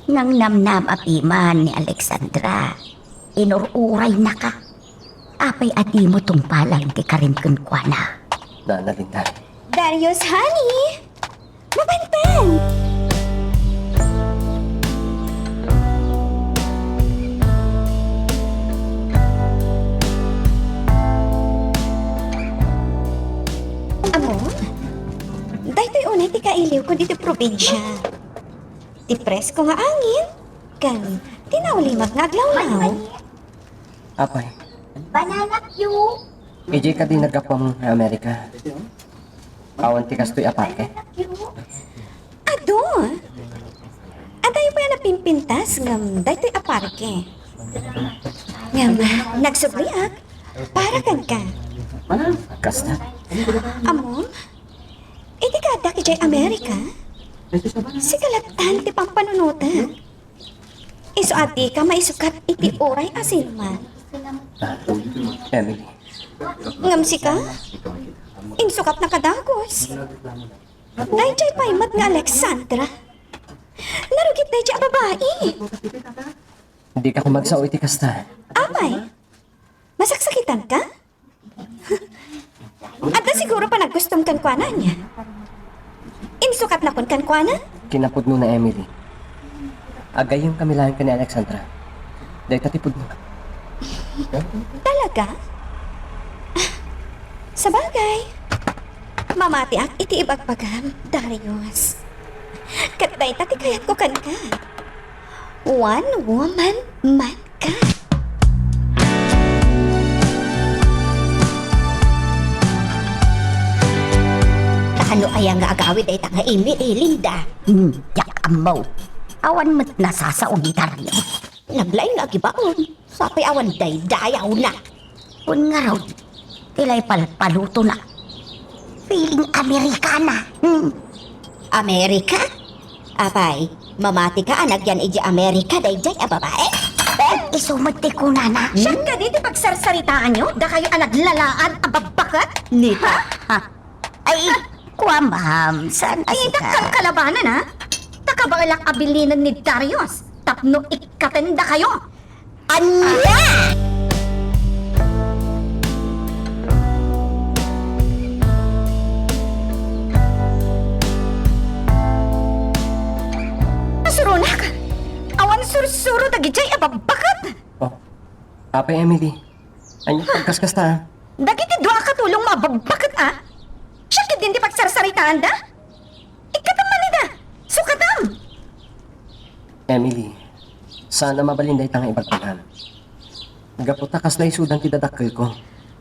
Nangnamnama piman ni Alexandra, inur-uraynaka. Apay a dimo tungpalan ti karim kenkuana? Nana Linda. Darius, honey! Mapanpan! Amo, daytoy unay ti kailiwko ditoy probinsia. Ti presko nga angin, ken ti naulimag nga aglawlaw. Apay. Banana cue. Idiay kadi naggapuam nga Amerika. Awan ti kastoy a parke? Adu. Adayo pay a napimpintas ngem daytoy a parke. Ngem nagsubliak para kenka. Kasta. Ammom, idi kaaddak idiay Amerika, sika latta ti pampanunotek. Isu a dika maisukat iti uray a sinuman. Ah, Emily. Ngem sika? Insukatnaka dagus. Daydiay pay met nga Alexandra. Narugit daydiay a babai. Dika koma agsao iti kasta. Apay? Masaksakitanka? Adda siguro panagkustom kenkuana, ania? Insukatnakon kenkuana? Kinapudnona, Emily. Agayyemkami laeng ken ni Alexandra. Dayta ti pudno. Talaga? Sabagay, mamatiak iti ibagbagam, Darius. Ket dayta ti kayatko kenka. One woman man ka. Kaano aya nga agawid dayta nga Emily, Linda? Hmm, diak ammo. Awan met nasasao ni Dario. Naglaing nga agibaon. Sapay awan daydayawna. Kun ngarud, ti lay palpalutona. Feeling Amerikana. Hmm. Amerika? Apay, mamatika a nagyan idiay Amerika daydiay a babae? Eh, isu met ti kunana. Siak kadi ti pagsarsaritaanyo, dakayo a naglalaad a babbaket? Nita? Ha? Ay, kua, ma'am, saan a Ti sika? Dakkel kalabanan, ha? Ta kabaelak a bilinen ni Darius tapno ikkatendakayo. Ania? Nasuronak! Awan sursuro dagidiay a babbaket! Oh, apay, Emily. Ania pagkaskasta, a? Dagiti dua a katulongmo a babbaket, a? Siak ketdin ti pagsarsaritaanda? Ikkatam man ida! Sukatam! Emily, saan a mabalin dayta nga ibagbagam. Gapu ta kasla isudan ti dadakkelko.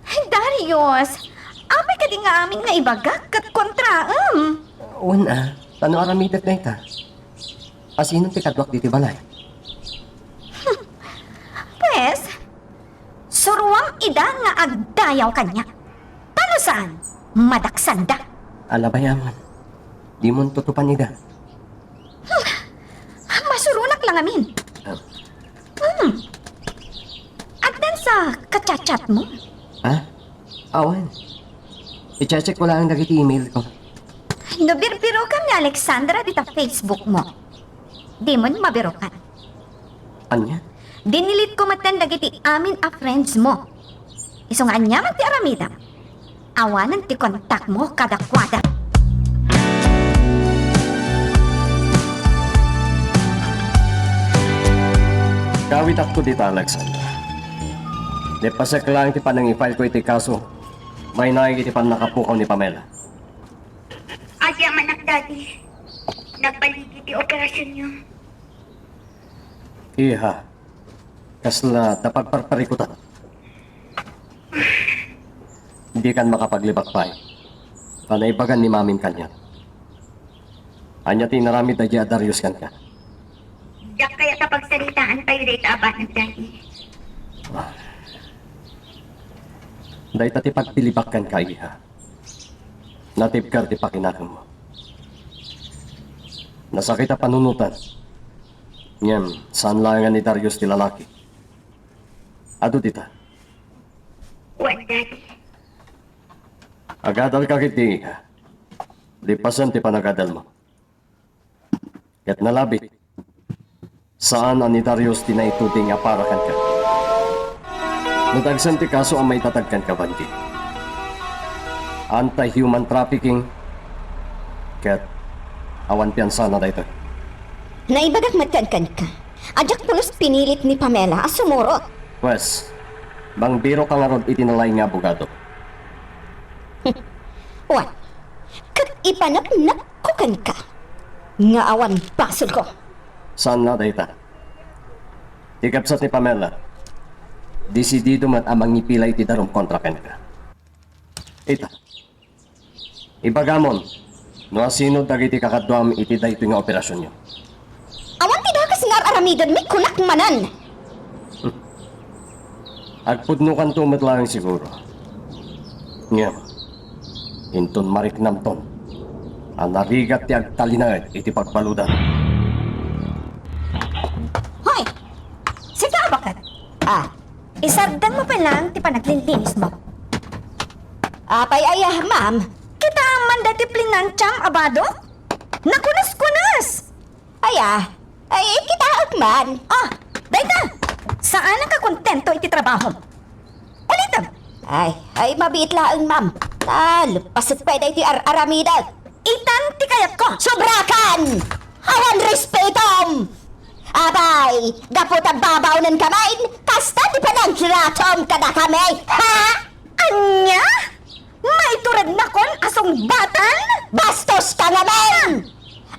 Ay, Darius! Apay kadi nga amin nga ibagak ket kontraem? Wen a, ta no aramidek dayta, asino ti kaduak ditoy balay? Pues, suruam ida nga agdayaw kaniak. Ta no saan, madaksanda. Alabay amin. Dimon tutupan ida. Hmm. Masuronak la ngamin. Ah. Hmm. Addan sa kachat-chatmo? Ha? Awan. I-check ko lang dagiti email ko. No birbirokam ni Alexandra dita Facebook mo, dimon mabirokan. Ania? Dinelete ko metten dagiti amin a friends mo. Isu nga aniaman ti aramidem, awanen ti kontakmo kadakuada. Kawitakto dita, Alexandra. Nipasek laeng ti panangifile ko iti kaso, mainaig iti pannakapukaw ni Pamela. Agyamanak, Daddy. Nagbaligi ti operasionyo. Iha, kasla adda pagparparikutan. Dikan makapaglibak pay. Panaibagan ni Mamim kaniak. Ania ti inaramid daydiay a Darius kenka? Diak kayat a pagsaritaan tayo dayta a banag, Daddy. Dayta ti pagpilibak kenka, iha. Natibker ti pakinakemmo. Nasakit a panunotan. Ngem, saan laeng a ni Darius ti lalaki. Adu dita. Wen, Daddy. Agadalka ketdi, iha. Lepasen ti panagadalmo. Ket nalabit, saan a ni Darius ti naituding a para kenka. No dagsen ti kaso a maitatag kenka, Vangie, anti-human trafficking, ket awan piansana daytoy. Naibagak met kenka a diak pulos pinilit ni Pamela a sumurot. Pwes, mangbirok ka ngarud iti nalaing nga abogado. Wen, ket ipaneknekko kenka nga awan basolko. Saan la dayta? Ti kabsat ni Pamela, desidido met a mangipila iti darum kontra kenka. Ita, ibagamon no asino dagiti kakaduam iti daytoy nga operasionyo. Awan ti dakes nga ar-aramidem, kunak manen. Agpudnokanto met laeng siguro. Ngem, inton mariknamton a narigat ti agtalinaed iti pagbaludan. Hoy! Sika, baket! Ah, isardengmo pay laeng ti panaglinlinismo. Apay aya, ma'am? Kitaem man daytoy plinantiam a badok? Nakunas-kunas! Aya, ay, kitaek man. Ah, dayta! Saan a kakontento iti trabahom. Ulitem! Ay, ay, mabiit laeng, ma'am. Ah, leppasek pay daytoy ar-aramidek. Itan ti kayatko! Sobrakan! Awan respetom! Apay, gapu ta babaonenka manen, kasta ti panagtratom kadakami, ha? Ania? Maiturednakon a sungbatan? Bastoska ngamin!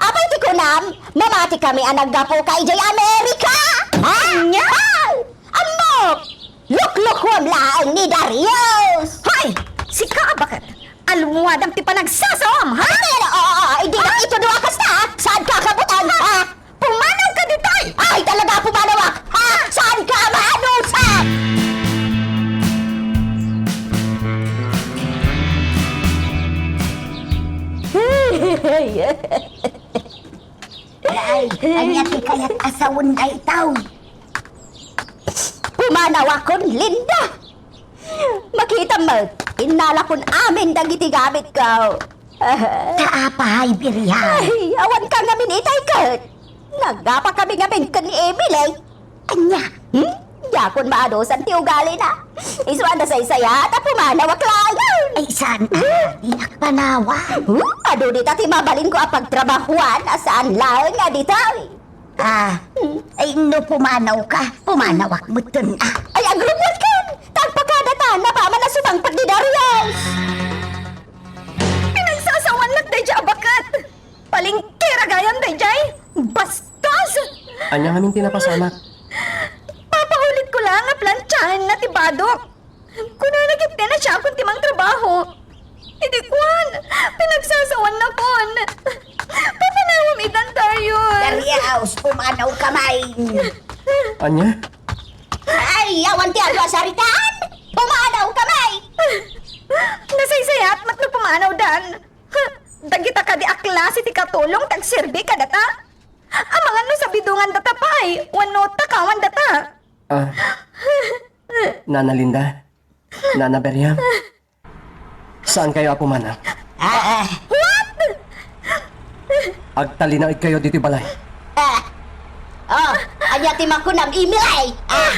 Apay ti kunam, mamatikami a naggapuka idiay Amerika? Ha? Ania? Ay! Ammok! Luklukuam laeng ni Darius! Hoy! Sika a baket! Alwadam ti panagsasawam, ha? Ay, oo, oo, hindi na ito dua kasta, ha? Saan ka kabutan, ha? Pumanawka ditoy! Ay, talaga, pumanawak! Ha? Saan ka maanusan? Ay, ania ti kayat a sawen daytoy? Pumanawakon, Linda! Makitam met, innalakon amin dagiti gamitko. Ta apay, Biriam? Ay, awanka ngamin itay ket. Nagapakami ngamin ken ni Emily. Ania? Hmm? Diakon maanusan ti ugalina. Isu a nasaysayat a pumanawak laeng. Ay, saan a, dinak panawak. Hmm? Adu dita ti mabalinko a pagtrabahuan a saan laeng a ditoy. Ah, ay, no pumanawka, pumanawak metten, ah. Ay, agrummuatkan! Tagpakadatan, napaman a sumangpet ni Darius! Pinagsasawannak daydiay a baket! Palengkera gayam daydiay! Bastos! Ania ngamin ti napasamak? Papahulitko laeng a plantiaenna ti badok. Kunana ketdi a siakon ti mangtrabaho. Idi kuan, pinagsasawannakon. Papanawam itan, Darius. Darius, pumanawka manen. Ania? Ay, awan ti adu a saritaan! Pumanawka manen! Nasaysayat met no pumanawdan. Dagita kadi a klase ti katulong ti agserbi kadata? Amangan no sabidongandata pay wenno takawandata. Ah. Nana Linda? Nana Biriam? Saankayo a pumanaw? Ah, ah. What? Agtalinaedkayo ditoy balay. Ah. Oh, ania ti makunam, Emily? Ah.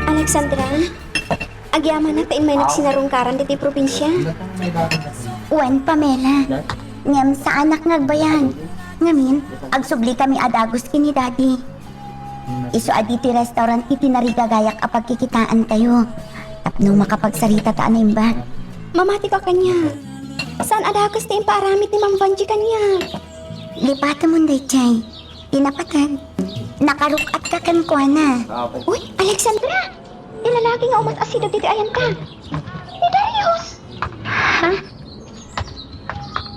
Alexandra? Agyamanak ta immay nagsinarungkaran ditoy probinsia. Wen, Pamela. Ngem saanak nga agbayag. Ngamin, agsublikami a dagus ken ni Daddy. Isu a ditoy restaurant ti narigagayak a pagkikitaantayo. Tapno makapagsaritata a naimbag. Mamatiko a kaniak. Saan a dagus ti impaaramid ni Ma'am Vangie kaniak. Lipatemon daydiay. Ti napateg. Nakaruk-atka kenkuana. Uy, Alexandra! Ti lalaki nga umas-asideg ditoy ayanka. Ni Darius! Ha?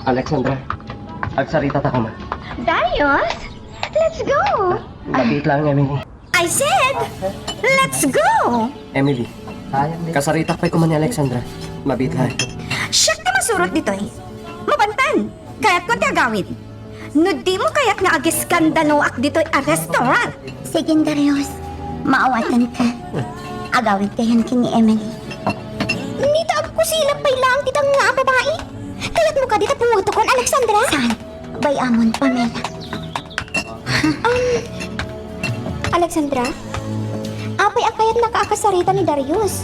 Alexandra, agsaritata koma. Darius, let's go! Mabiit laeng, Emily. I said, let's go! Emily, kasaritak pay koma ni Alexandra. Mabiit laeng. Siak ti masurot ditoy. Mapantan, kayatko ti agawid. No dimo kayat nga agiskandaloak ditoy a restaurant. Sige, Darius. Maawatanka. Agawidkayon ken ni Emily. Nita, agkusilap pay laeng ti tanga a babai. Kayatmo kadi ta pungotokon, Alexandra? Saan? Bay-amon, Pamela. Um, Alexandra? Apay a kayatnaka a kasarita ni Darius?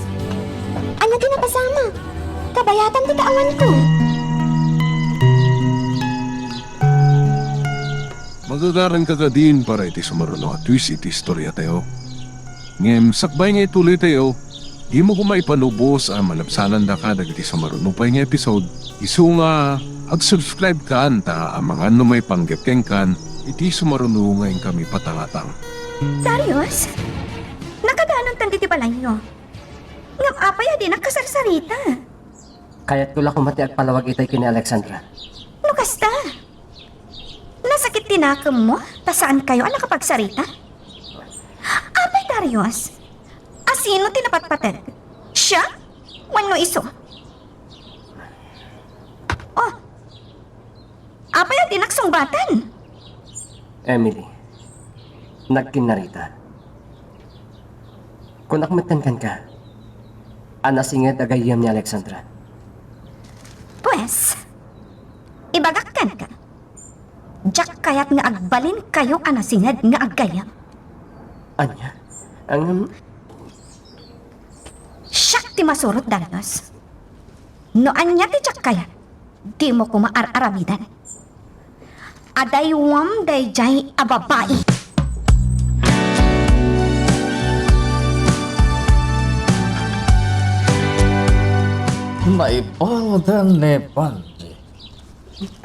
Ania ti napasamak? Kabayatan ti kaawanko. Magagaranka kadin para iti sumaruno a twist iti istoriatayo. Ngem sakbay nga ituloytayo, dimo koma ipanubos a malabsanandaka dagiti sumaruno pay nga episode, isu nga ag-subscribe kan ta amangan no maipanggep kenkan iti sumaruno nga inkami patangatang. Darius, nakadanontan ditoy balayyo. Ngem apay a dinak kasarsarita? Kayatko la koma ti agpalawag itay ken ni Alexandra. No kasta, nasakit ti nakemmo ta saankayo a nakapagsarita? Apay, Darius, a sino ti napatpateg? Siak wenno isu? Oh, apay a dinak sungbatan? Emily, nagkinnarita. Kunak metten kenka a nasinged a gayyem ni Alexandra. Pues, ibagak kenka, diak kayat nga agbalinkayo a nasinged nga aggayyem. Ania? Ang Siak ti masurot, Darius. No ania ti diak kayat, dimo koma ar-aramidan. Adaywam daydiay a babai. Naibaldan ni Panji.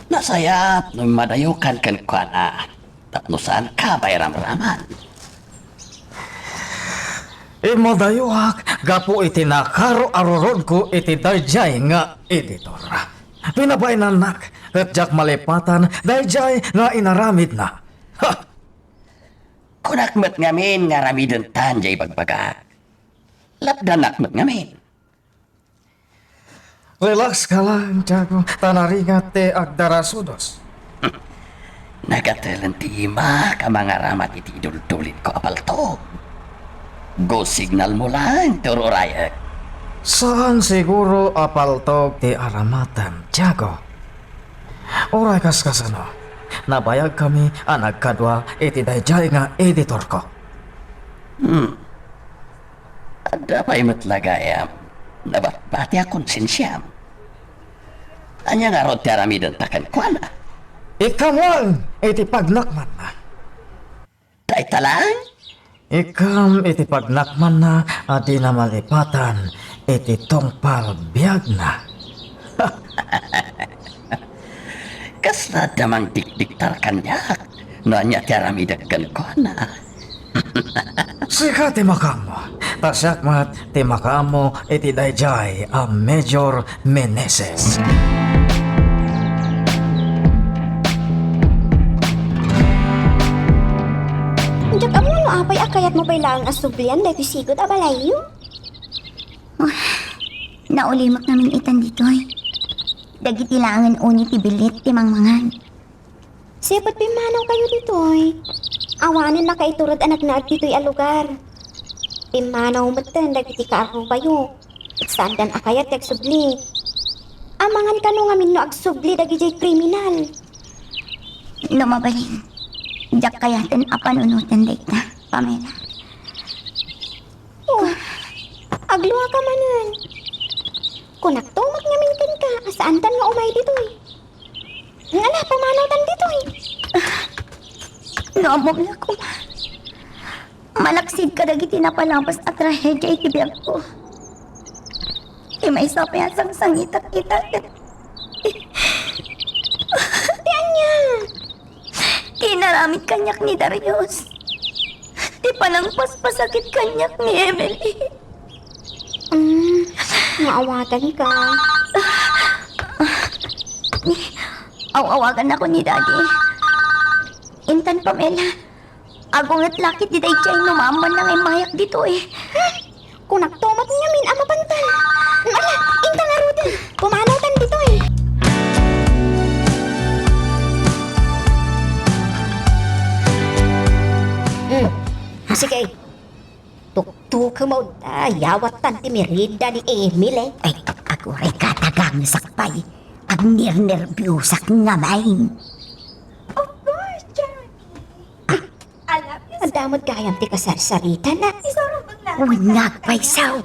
Nasayaat no immadayokan kenkuana tapno saanka mairamraman. Immadayoak gapu iti nakaro a rurodko iti daydiay nga editor. Pinabainannak ket diak malipatan daydiay nga inaramidna. Ha! Kunak met ngamin nga aramidentan diay ibagbagak. Lapdanak met ngamin. Relax ka lang, Tiago, ta naringat ti agdarasudos. Nagatelen ti imak a mangaramat iti iduldulinko a paltog. Go signal mo lang ti ur-urayek. Saan siguro a paltog ti aramatem, Tiago. Uray kaskasano, nabayagkami a nagkadua iti daydiay nga editorko. Hmm. Adda pay met la gayam nabatbati a konsensiam. Ania ngarud ti aramidenta kenkuana? Ikam lang iti pagnakmanna. Dayta lang? Ikam iti pagnakmanna a dina malipatan iti tungpal biagna. Kasla adda mangdikdiktar kaniak no ania ti aramidek kenkuana. Sika ti makaammo, ta siak met ti makaammo iti daydiay a Major Meneses. Diak ammo no apay a kayatmo pay laeng a sublian daytoy sigud a balayyo. Oh, naulimek ngamin itan ditoy. Dagiti laengen unay ti bilit ti mangmangan. Sipet pimmanawkayo ditoy. Awanen nakaitured a nagnaed ditoy a lugar. Pimmanaw metten dagiti kaarrubayo. Saandan a kayat ti agsubli. Amangan kano ngamin no agsubli dagidiay kriminal. No mabalin, diak kayaten a panunoten dayta, Pamela. Oh, agluaka manen. Kunakto met ngamin kenka a saantan nga umay ditoy. Ngala, pumanawtan ditoy. No ammom la koma, malaksid kadagiti napalabas a trahedia iti biagko. Ti maysa pay a sangsangitak ita ket ti ania? Ti inaramid kaniak ni Darius. Ti panangpaspasakit kaniak ni Emily. Mm, maawatanka. Aw-awagannako ni Daddy. Intan, Pamela, agunget la ketdi daydiay no maammoanna nga immayak ditoy. Kunakto met ngamin a mapantan. Ala, inta ngaruden. Pumanawtan ditoy. Sige, tuktukem ta yawattan ti merienda ni Emily. Ay, aguray ka, tagangesak pay. Agnernerbiosakngamin. Of course, Jeremy. I love you so much. Adda met gayam ti kasarsaritana. Isurong lang. Wen nga agpayso.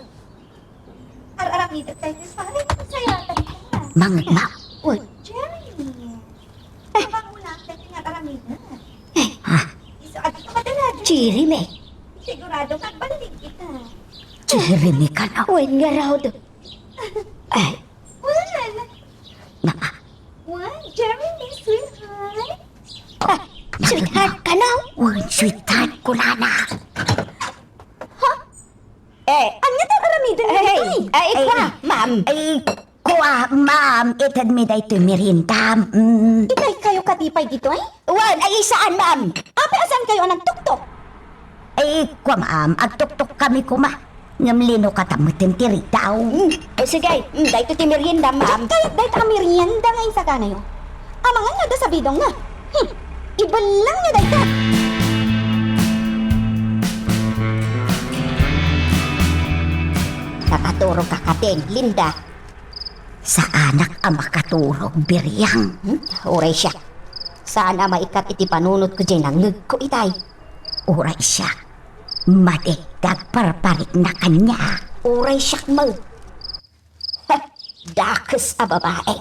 Ar-aramidentayo, pare, sayatan ka. Mangegma. Uy. Jeremy. Ay. Abang mo lang, pwede nga ar-aramiden. Ay. Ha? Isu, adi ka madala, Jeremy. Jeremy. Sigurado nga agbalin kita. Jeremy kano? Wen ngarud. Ay. Wen. Na. Wen, Jeremy, sweetheart. Ah, sweetheart kano? Wen, sweetheart kunana. Ha? Eh, ania ti ar-aramiden daytoy? Ay, ay, kua, ma'am. Ay, kua, ma'am, itedmi daytoy merienda. Mm. Itay kayo kadi pay ditoy? Wen, ay, saan, ma'am? Apay a saan kayo a nagtuktok? Ay, kua, ma'am, agtuktok kami koma. Ngem lino kata meten ti ridaw. Mm. Eh, sige, mm, daytoy ti merienda, ma'am. Kayat dayta a merienda nga insaganayo. Amangan nga adda sabidongna. Hmm. Ibelang nga dayta. Nakaturog ka katin, Linda. Saanak a makaturog, Biriang. Hmm? Uray siak. Saan a maikat iti panunotko diay nangngegko itay. Uray siak. Madi ti agparparikna kaniak. Uray siak met. Ha! Dakes a babae.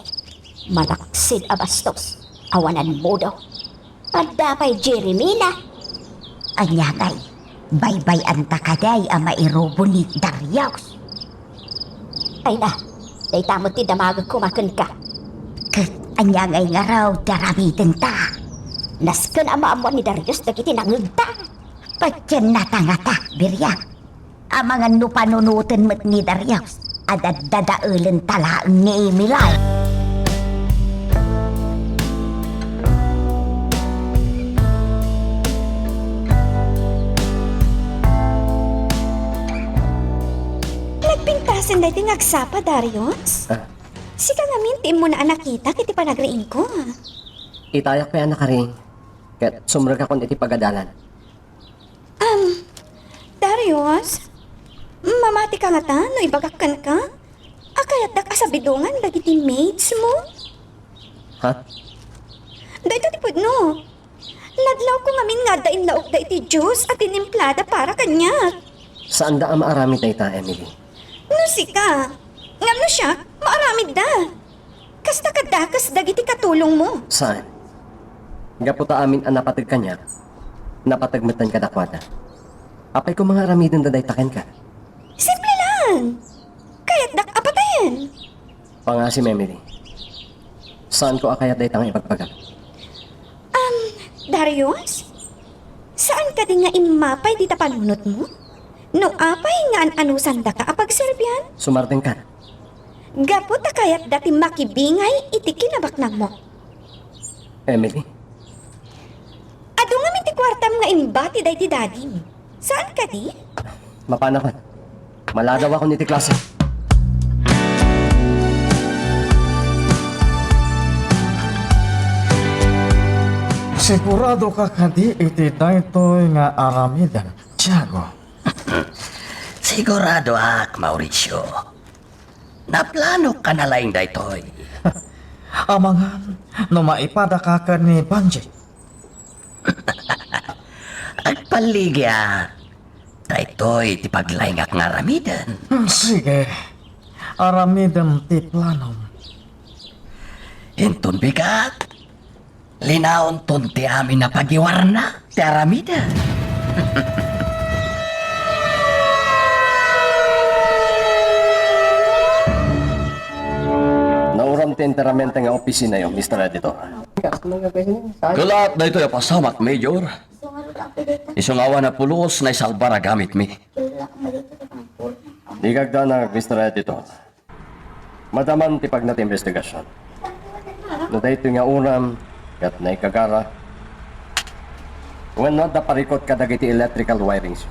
Malaksid a bastos. Awanan modo. Adda pay Jeremina. Ania ngay, baybay-anta kadi a mairubo ni Darius? Ay na, dayta met ti damagek koma kenka. Ket ania ngay ngarud ti aramidenta? Nasken a maammuan ni Darius dagiti nangngegta. Patiennata ngata, Biriang. Amangan no panunoten met ni Darius a daddadaelenta laeng ni Emily. Nagpintasen daytoy nga agsapa, Darius? Ah. Sika ngamin ti immuna a nakitak iti panagriingko. Itayak pay a nakariing, ket sumrekakon iti pagadalan. Um, Darius, mamatika ngata no ibagak kenka a kayatdak a sabidongan dagiti maids mo? Ha? Dayta ti pudno. Ladlawko ngamin nga adda inlaokda iti juice a tinimplada para kaniak. Saanda a maaramid dayta, Emily. No sika, ngem no siak, maaramidda. Kasta kadakes dagiti katulongmo. Saan? Gapu ta amin a napateg kaniak, napateg metten kadakuada. Apay koma nga aramidenda dayta kenka? Simple lang. Kayatdak a patayen. Pangasim, Emily. Saanko a kayat dayta nga ibagbagak. Um, Darius? Saan kadi nga immapay dita panunotmo? No apay nga an-anusandaka a pagserbian? Sumardengkan. Gapu ta kayatda ti makibingay iti kinabaknangmo. Emily? Adu ngamin ti kuartam nga imbati daydi dadim. Saan kadi? Mapanakon. Maladawakon iti klase. Sigurado ka kadi iti daytoy nga aramidem, Tiago? Siguradoak, Mauricio. Naplanok a nalaing daytoy. Amangan no maipadaka ken ni Banji. Agpalligiak. Daytoy ti paglaingak nga aramiden. Hmm, sige. Aramidem ti planom. Inton bigat, linaonton ti amin a pagiwarna ti aramiden. Nauram ti enteramente nga opisinayo, Mister Editor. Kelaat daytoy a pasamak, Major. Isu nga awan a pulos naisalbar a gamitmi. Dika agdanag, Mister Editor. Madaman ti pagna ti imbestigasyon. No daytoy nga uram ket naigagara, wenno adda parikut kadagiti electrical wirings.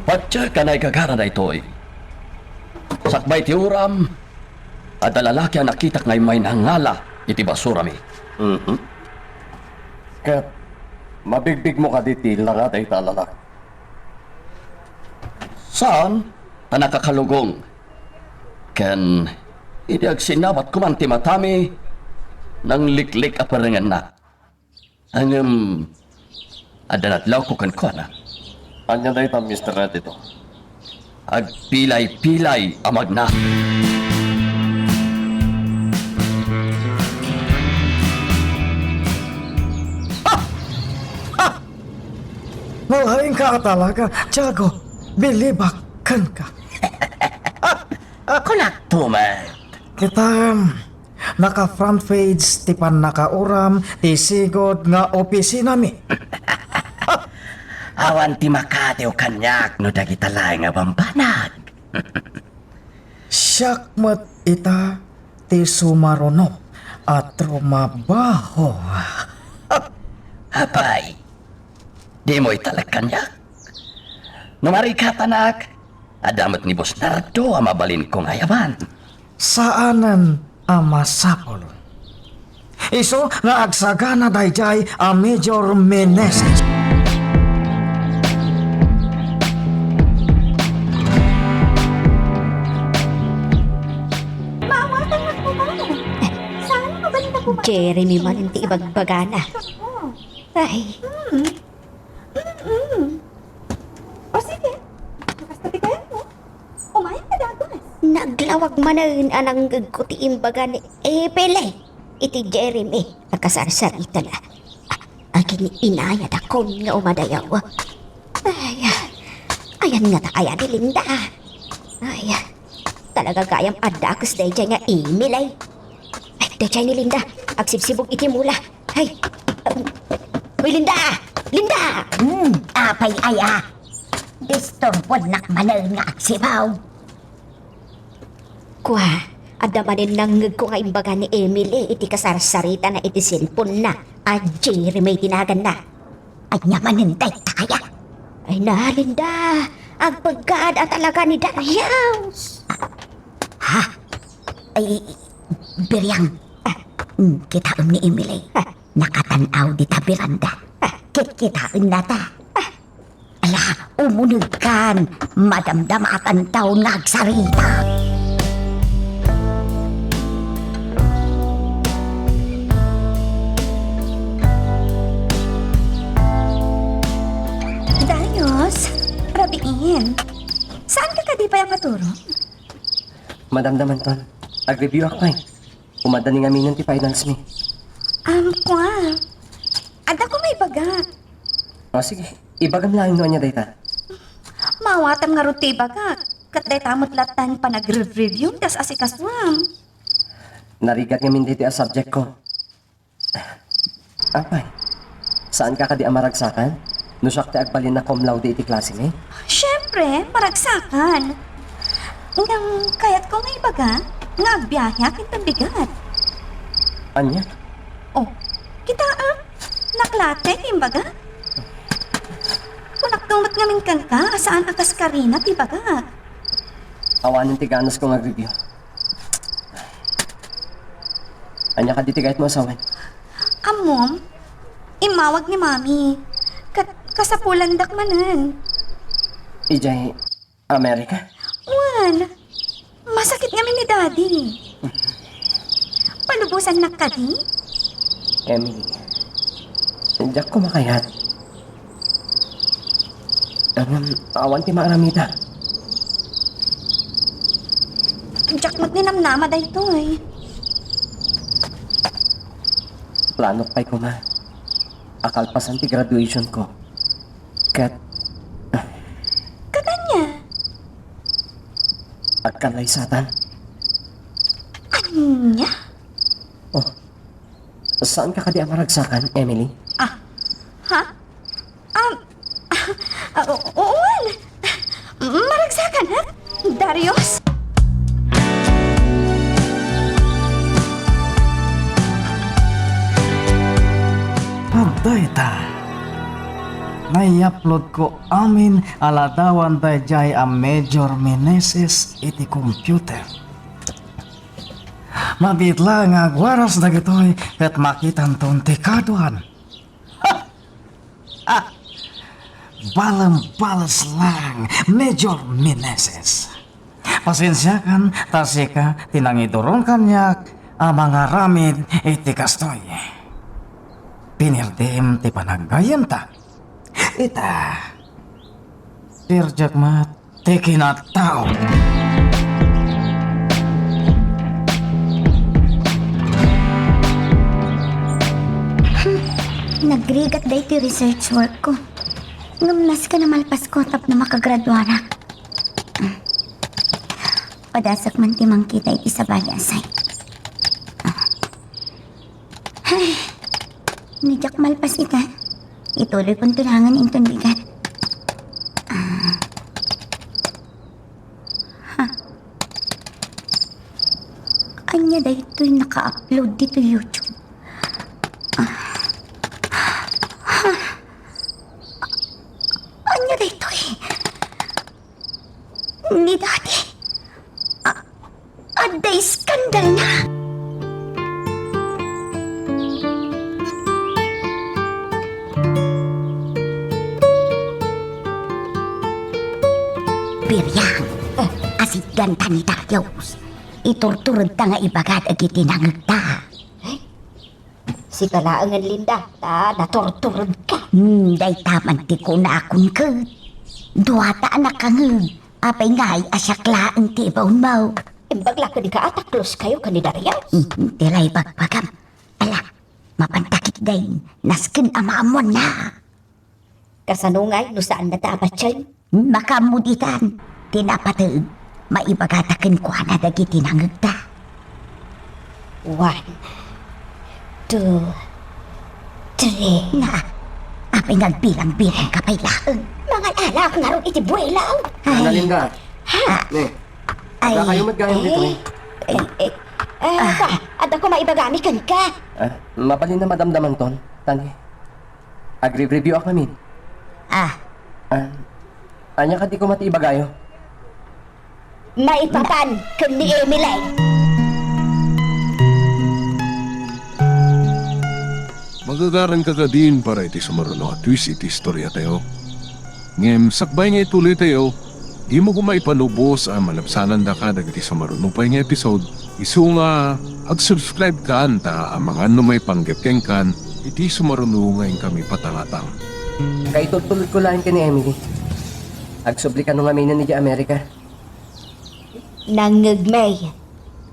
Patse ka naigagara daytoy. Sakbay ti uram, adda lalaki a nakitak nga immay nangala iti basurami. Mhm. Ket Mabigbigmo kadi ti langa dayta a lalaki? Saan, ta nakakalugong. Ken idi agsinabat koman ti matami, nangliklik a perengenna. Ngem adda nadlawko kenkuana. Ania dayta, Mister Redito? Agpilay-pilay a magna. Ah! Ah! Nalaingka a talaga, Tiago. Bilibak kenka. Kunakto met. Kita, naka-front page ti pannakauram ti sigud nga opisinami. Awan ti makatiw kaniak no dagita laeng a bambanag. Siak met ita ti sumaruno a trumabaho. Apay, dimo italek kaniak? No marikatanak, adda met ni Boss Nardo a mabalinko nga ayaban. Saanen a masapul. Isu nga agsagana daydiay a Major Meneses. Maawatan nga kumain. Saan mo ba nila kumain? Jeremy man ti ibagbagana. Ay. Hmm. Mm-mm. O sige, kasta ti kayatmo. Umayen ka dagus. Naglawag manen a nangngegko ti imbaga ni Epele iti Jeremy a kasarsaritana. Agin-inayadakon nga umadayaw. Ay, ayan ngata aya ni Linda. Ay, talaga gayam a dagus daydiay nga Emily. Ay, daydiay ni Linda, agsibsibug iti mula. Ay, um, uy, Linda! Linda! Hmm, apay aya? Disturbonak manen nga agsibaw. Kua, adda manen nangngegko nga imbaga ni Emily iti kasarsaritana iti cellphone-na a Jeremy ti naganna. Ania manen dayta aya? Ay na, Linda, agpaggaad a talaga ni Darius. Ha? Ay, Biriang. Ah, mm, kitaem ni Emily. Ah. Nakatan-aw dita beranda. Ah. Kitkitaennata. Ah. Ala, umunegkan. Madamdamatantaon nga agsarita. Darius, rabiin. Saan ka kadi pay a maturog? Madamdamanton. Agreview-ak pay. Umadda ni ngaminen ti finals mi. Am, kua. Adda ko maibagak. O, sige. Ibagam laeng no ania dayta. Maawatam ngarud ti ibagak. Ket dayta met latta ti panagre-review ti as-asikasuam. Narigat ngamin daytoy a subject ko. Apay, saanka kadi a maragsakan? No siak ti agbalin a cum laude iti klase mi? Siempre, maragsakan. Ngem kayatko nga ibaga nga agbiaheak inton bigat. Ania? Oh, kitaem, naklate ti imbaga. Kunakto met ngamin kenka a saan a kas Karina ti ibagak. Awanen ti ganasko nga agreview. Ania kadi ti kayatmo a sawen? Ammom, immawag ni Mami. Ket kasapulandak manen. Idiay Amerika? Wen, masakit ngamin ni Daddy. Palubosannak kadi? Emily, diak ko makayat. Ngem awan ti maaramida. Diak met ninamnama daytoy. Planok pay koma a kalpasan ti graduation ko. Ket Ket ania? Agkallaysatan. Ania? Oh, saanka kadi a maragsakan, Emily? Ah, ha? Um, ah, u-, uwan. Maragsakan, ha? Darius? Dayta, naiaplodko amin a ladawan daydiay a Major Meneses iti computer. Mabiit laeng nga agwaras dagitoy ket makitanton ti kaduan. Ha! Balem-bales lang, Major Meneses. Pasensiakan ta sika ti nangiturong kaniak a mangaramid iti kastoy. Pinirdim ti panaggayyemta. Ita, pirdiak met ti kinatao. Nagrigat daytoy research work ko. Ngem nasken a malpasko tapno makagraduarak. Padasak man ti mangkita iti sabali a site. Ay, no diak malpas ita, ituloy kon tulangen inton bigat. Ah. Ha. Ania daytoy naka-upload ditoy YouTube? Ah. Ha. Ania daytoy? Ni Daddy? A-, adda iskandalna? Biriang, asitganta ni Darius. Iturturedta nga ibaga dagiti nangegta. Sika laengen, Linda, ta naturturedka. Hmm, dayta man ti kunakon ket. Duata a nakangeg, apay ngay a siak laeng ti ibaonmo? Imbag la kadi ka a takloskayo ken ni Darius? Hmm, ti la ibagbagam. Ala, mapanta ketdin, nasken a maammoanna. Kasano ngay no saannata a patien? Makaammo ditan ti napateg, maibagata kenkuana dagiti nangegta. One, two, three. Na, apay nga agbilang-bilangka pay laeng? Mangalalaak ngarud iti buelaw. Ay. Ana, Linda. Ha? Ne. Ay. Adda kayo met gayam ditoy? Eh, eh, eh, ah, ka, adda ko maibagami kenka. Ah, mabalin a madamdamanton, tani. Agri-review ak ngamin. Ah. Ah, ania kadi koma ti ibagayo? Maipapan ken ni Emily. Magagaranka kadin para iti sumaruno a twist iti istoriatayo. Ngem sakbay nga ituloytayo, dimo koma ipalubos a malabsanandaka dagiti sumaruno pay nga episode. Isu nga ag-subscribe kan ta amangan no maipanggep kenkan iti sumaruno nga inkami patangatang. Kaitultulod ko laeng ken ni Emily. Agsubli kano ngaminen idiay Amerika. Nangngegmi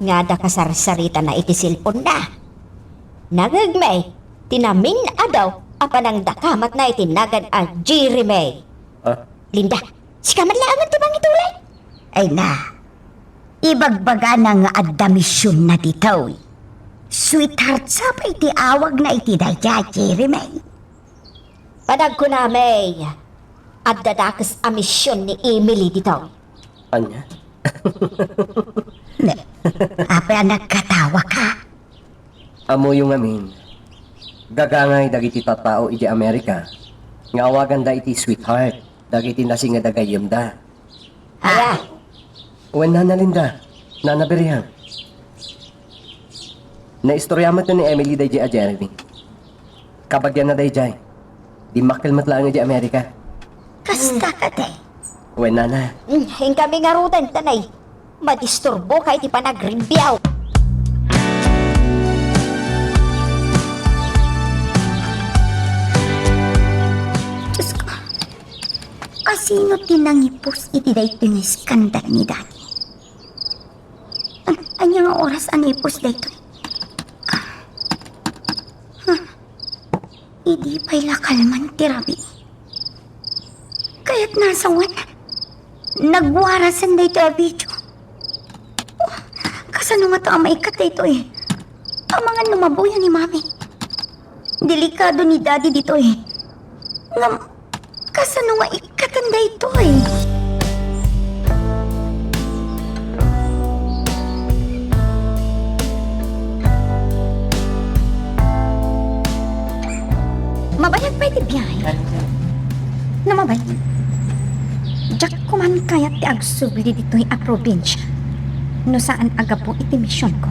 nga adda kasarsaritana iti cellphone-na. Nangngegmi ti namin-adaw a panangdakamatna iti nagan a Jeremy. Ah? Linda, sika met laengen ti mangituloy? Ay na, ibagbagana nga adda missionna ditoy. Sweetheart sa pay ti awagna iti daydiay a Jeremy. Panagkunami, adda dakes a mission ni Emily ditoy. Ania? Ne, apay a nagkatawaka? Ammoyo ngamin, gagangay dagiti tattao idiay Amerika nga awaganda iti sweetheart dagiti nasinged a gayyemda. Aya? Wen, Nana Linda, Nana Biriang. Naistorya met ni Emily daydiay a Jeremy. Kabagianna daydiay. Dimmakkel met laeng idiay Amerika. Kasta kadi? Wen, Nana. Mm, inkami ngaruden, tanay. Madisturboka iti panagrimbiaw. Diyos ko, asino ti nangipus iti daytoy nga iskandal ni Daddy? An-, ania nga oras a naipus daytoy? Ah. Huh. Idi pay la kalman ti rabii. Kayatna a sawen, nagwarasen daytoy a video. Oh, kasano ngata a maikkat daytoy? Amangan no mabuya ni Mami. Delikado ni Daddy ditoy. Ngem, kasano nga ikkatan daytoy? Mabayag pay ti biahe. No mabalin, diak koman kayat ti agsubli ditoy a probinsya no saan a gapu iti misionko.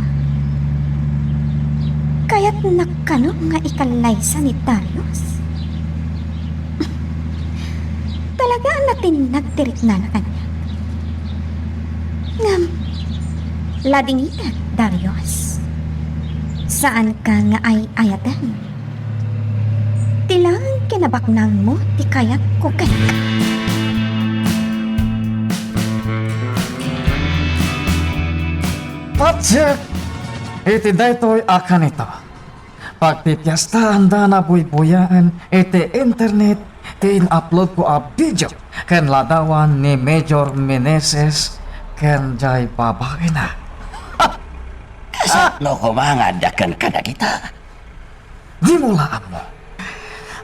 Kayatnak kano nga ikallaysa ni Darius? Talaga a natinnag ti riknana kaniak. Ngem, ladingitek, Darius. Saanka nga ay-ayaten. Ti laeng kinabaknangmo ti kayatko kenka. Patiek iti daytoy a kanito. Pagpipiestaanda nabuybuyaen iti internet ti in-uploadko a video ken ladawan ni Major Meneses ken jay babaina. Kasano koma nga adda kenka dagita? Dimo la ammo.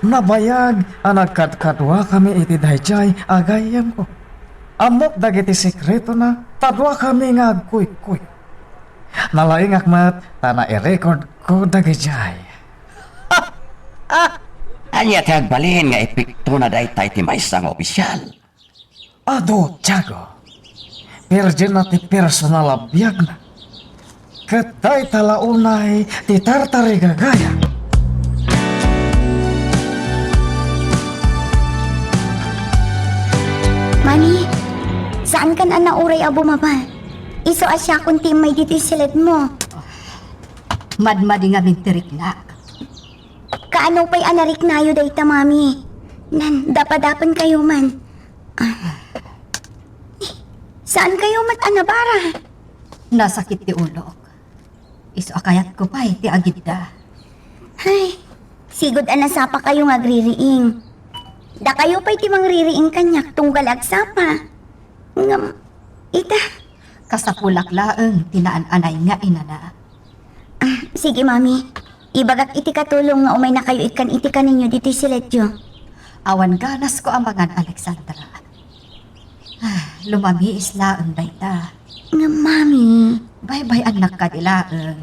Nabayag a nagkadkaduakami iti dayjay a gayyemko. Ammok dagiti sekretona ta duakami nga agkuykuy. Nalaingak met ta nairecordko dagijay. Ania ti agbalin nga epektona dayta iti maysa nga opisyal? Adu, Tiago. Perdienna ti personal a biagna. Ket dayta la unay ti tartarigagaya. Mami, saankan a nauray a bumaba? Isu a siakon ti immay ditoy siledmo. Madmadi ngamin ti riknak. Kaano pay a nariknayo dayta, Mami? Nan, dapadapenkayo man. Ah. Saankayo met a nabara? Nasakit ti ulok. Isu a kayatko pay ti agidda. Ay, sigud a nasapakayo nga agririing. Dakayo pay ti mangririing kaniak tunggal agsapa. Ngem, ita. Kasapulak laeng ti naan-anay nga inana. Ah, sige, Mami. Ibagak iti katulong nga umaynakayo ikkan iti kaninyo ditoy siledyo. Awan ganasko a mangan, Alexandra. Ah, lumamiis laeng dayta. Nga, Mami. Baybay-annak kadi laeng.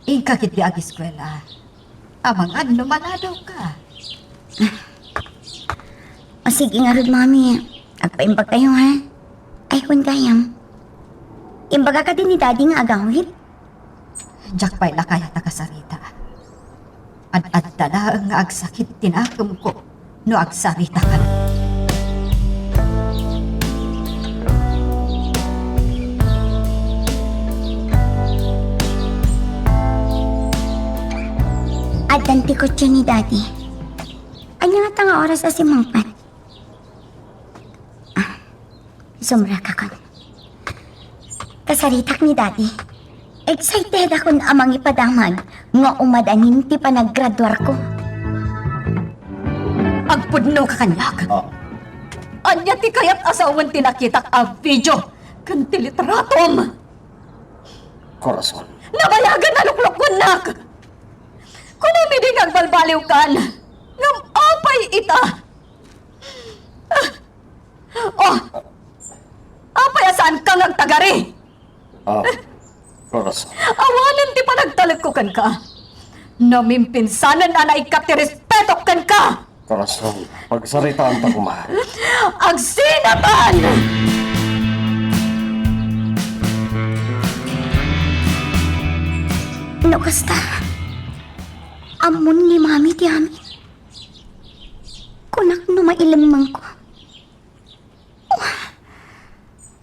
Inka ketdi agiskuela. Amangan no manadawka. O, sige ngarud, Mami. Agpaimbagkayo, ha? Ay, kun gayam. Imbaga kadi ni Daddy nga agawid? Diak pay la kayat a kasarita. Ad-adda laeng nga agsakit ti nakemko no agsaritakan. Addan ti kotse ni Daddy. Ania ngata nga oras a simmangpet? Ah, sumrekakon. Kasaritak ni Daddy. Excited akon a mangipadamag nga umadanin ti panaggraduarko. Agpudnoka kaniak. Ah. Ania ti kayat a sawen ti nakitak a video ken ti litratom? Corazon. Nabayagan a luklukkuennak. Kunam idi nga agbalbaliwkan. Ngem apay ita? Ah. Oh! Apay a saanka nga agtagari? Ah, Corazon. Awanen ti panagtalekko kenka. Namimpinsanen a naikkat ti respetok kenka. Corazon, pagsaritaanta koma. Agsinaban! No kasta, ammon ni Mami ti amin. Kunak no mailemmengko.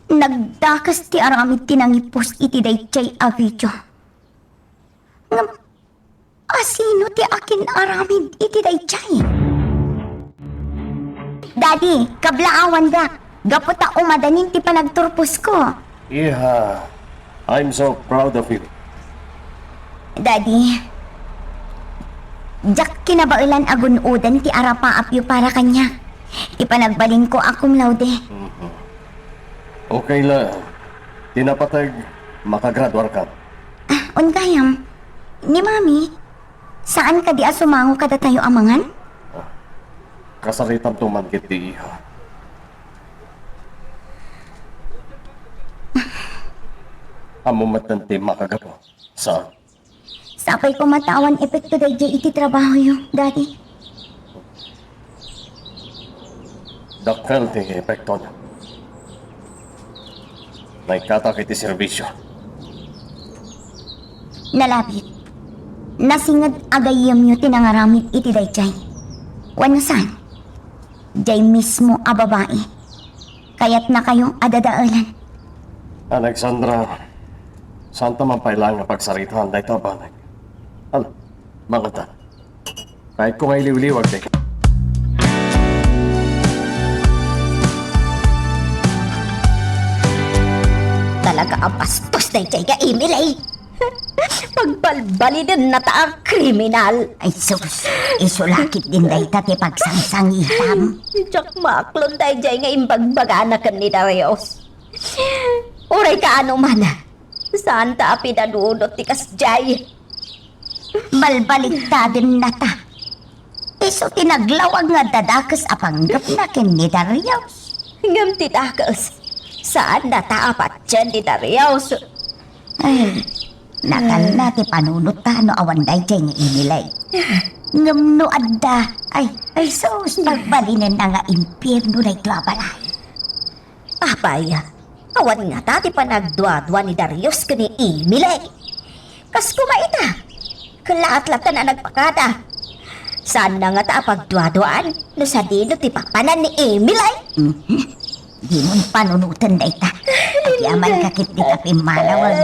Nagdakes ti aramid ti nangipost iti daydiay a video. Ngem, asino ti akin-aramid iti daydiay? Daddy, kablaawandak, gapu ta umadanin ti panagturposko. Iha, I'm so proud of you. Daddy, diak kinabaelan a gun-oden ti arapaapyo para kaniak. Ti panagbalinko a cum laude. Mhm. Okay la. Ti napateg, makagraduarka. Ah, on gayam. Ni Mami, saan kadi a sumango kadatayo a mangan? Oh. Kasaritanto man ketdi, iha. Ammom metten ti makagapu. Sa? Sapay koma ta awan epekto daydiay iti trabahoyo, Daddy. Dakkel ti epektona. Naikkatak iti serbisio. Nalabit. Nasinged a gayyemyo ti nangaramid iti daydiay. Wenno saan? Diay mismo a babai. Kayatnakayo a dadaelan. Alexandra, saanta man pay laeng a pagsaritaan dayta a banag. Ala, mangted. Kayatko nga iliwliwag dayta. Talaga a bastos daydiay nga Emily. Pagbalbalinennata a kriminal. Ay sus, isu la ketdin dayta ti pagsangsangitam. Diak maaklon daydiay nga imbagbagana ken ni Darius. Uray kaano man, saanta a pinanunot ti kasdiay. Balbaliktadennata. Isu ti naglawag nga adda dakes a panggepna ken ni Darius. Ngem ti dakes, saannata a patien ni Darius. Ay, natalna ti panunotta no awan daydiay nga Emily. Ngem no adda, ay, ay sus, pagbalinenna nga impierno daytoy a balay. Apay, awan ngata ti panagduadua ni Darius ken ni Emily. Kas koma ita, kellaat latta a nagpakada. Saanna ngata a pagduaduaan no sadino ti papanan ni Emily. Mhm. Dimon panunoten dayta. Agyamankak iti kapimmanawen.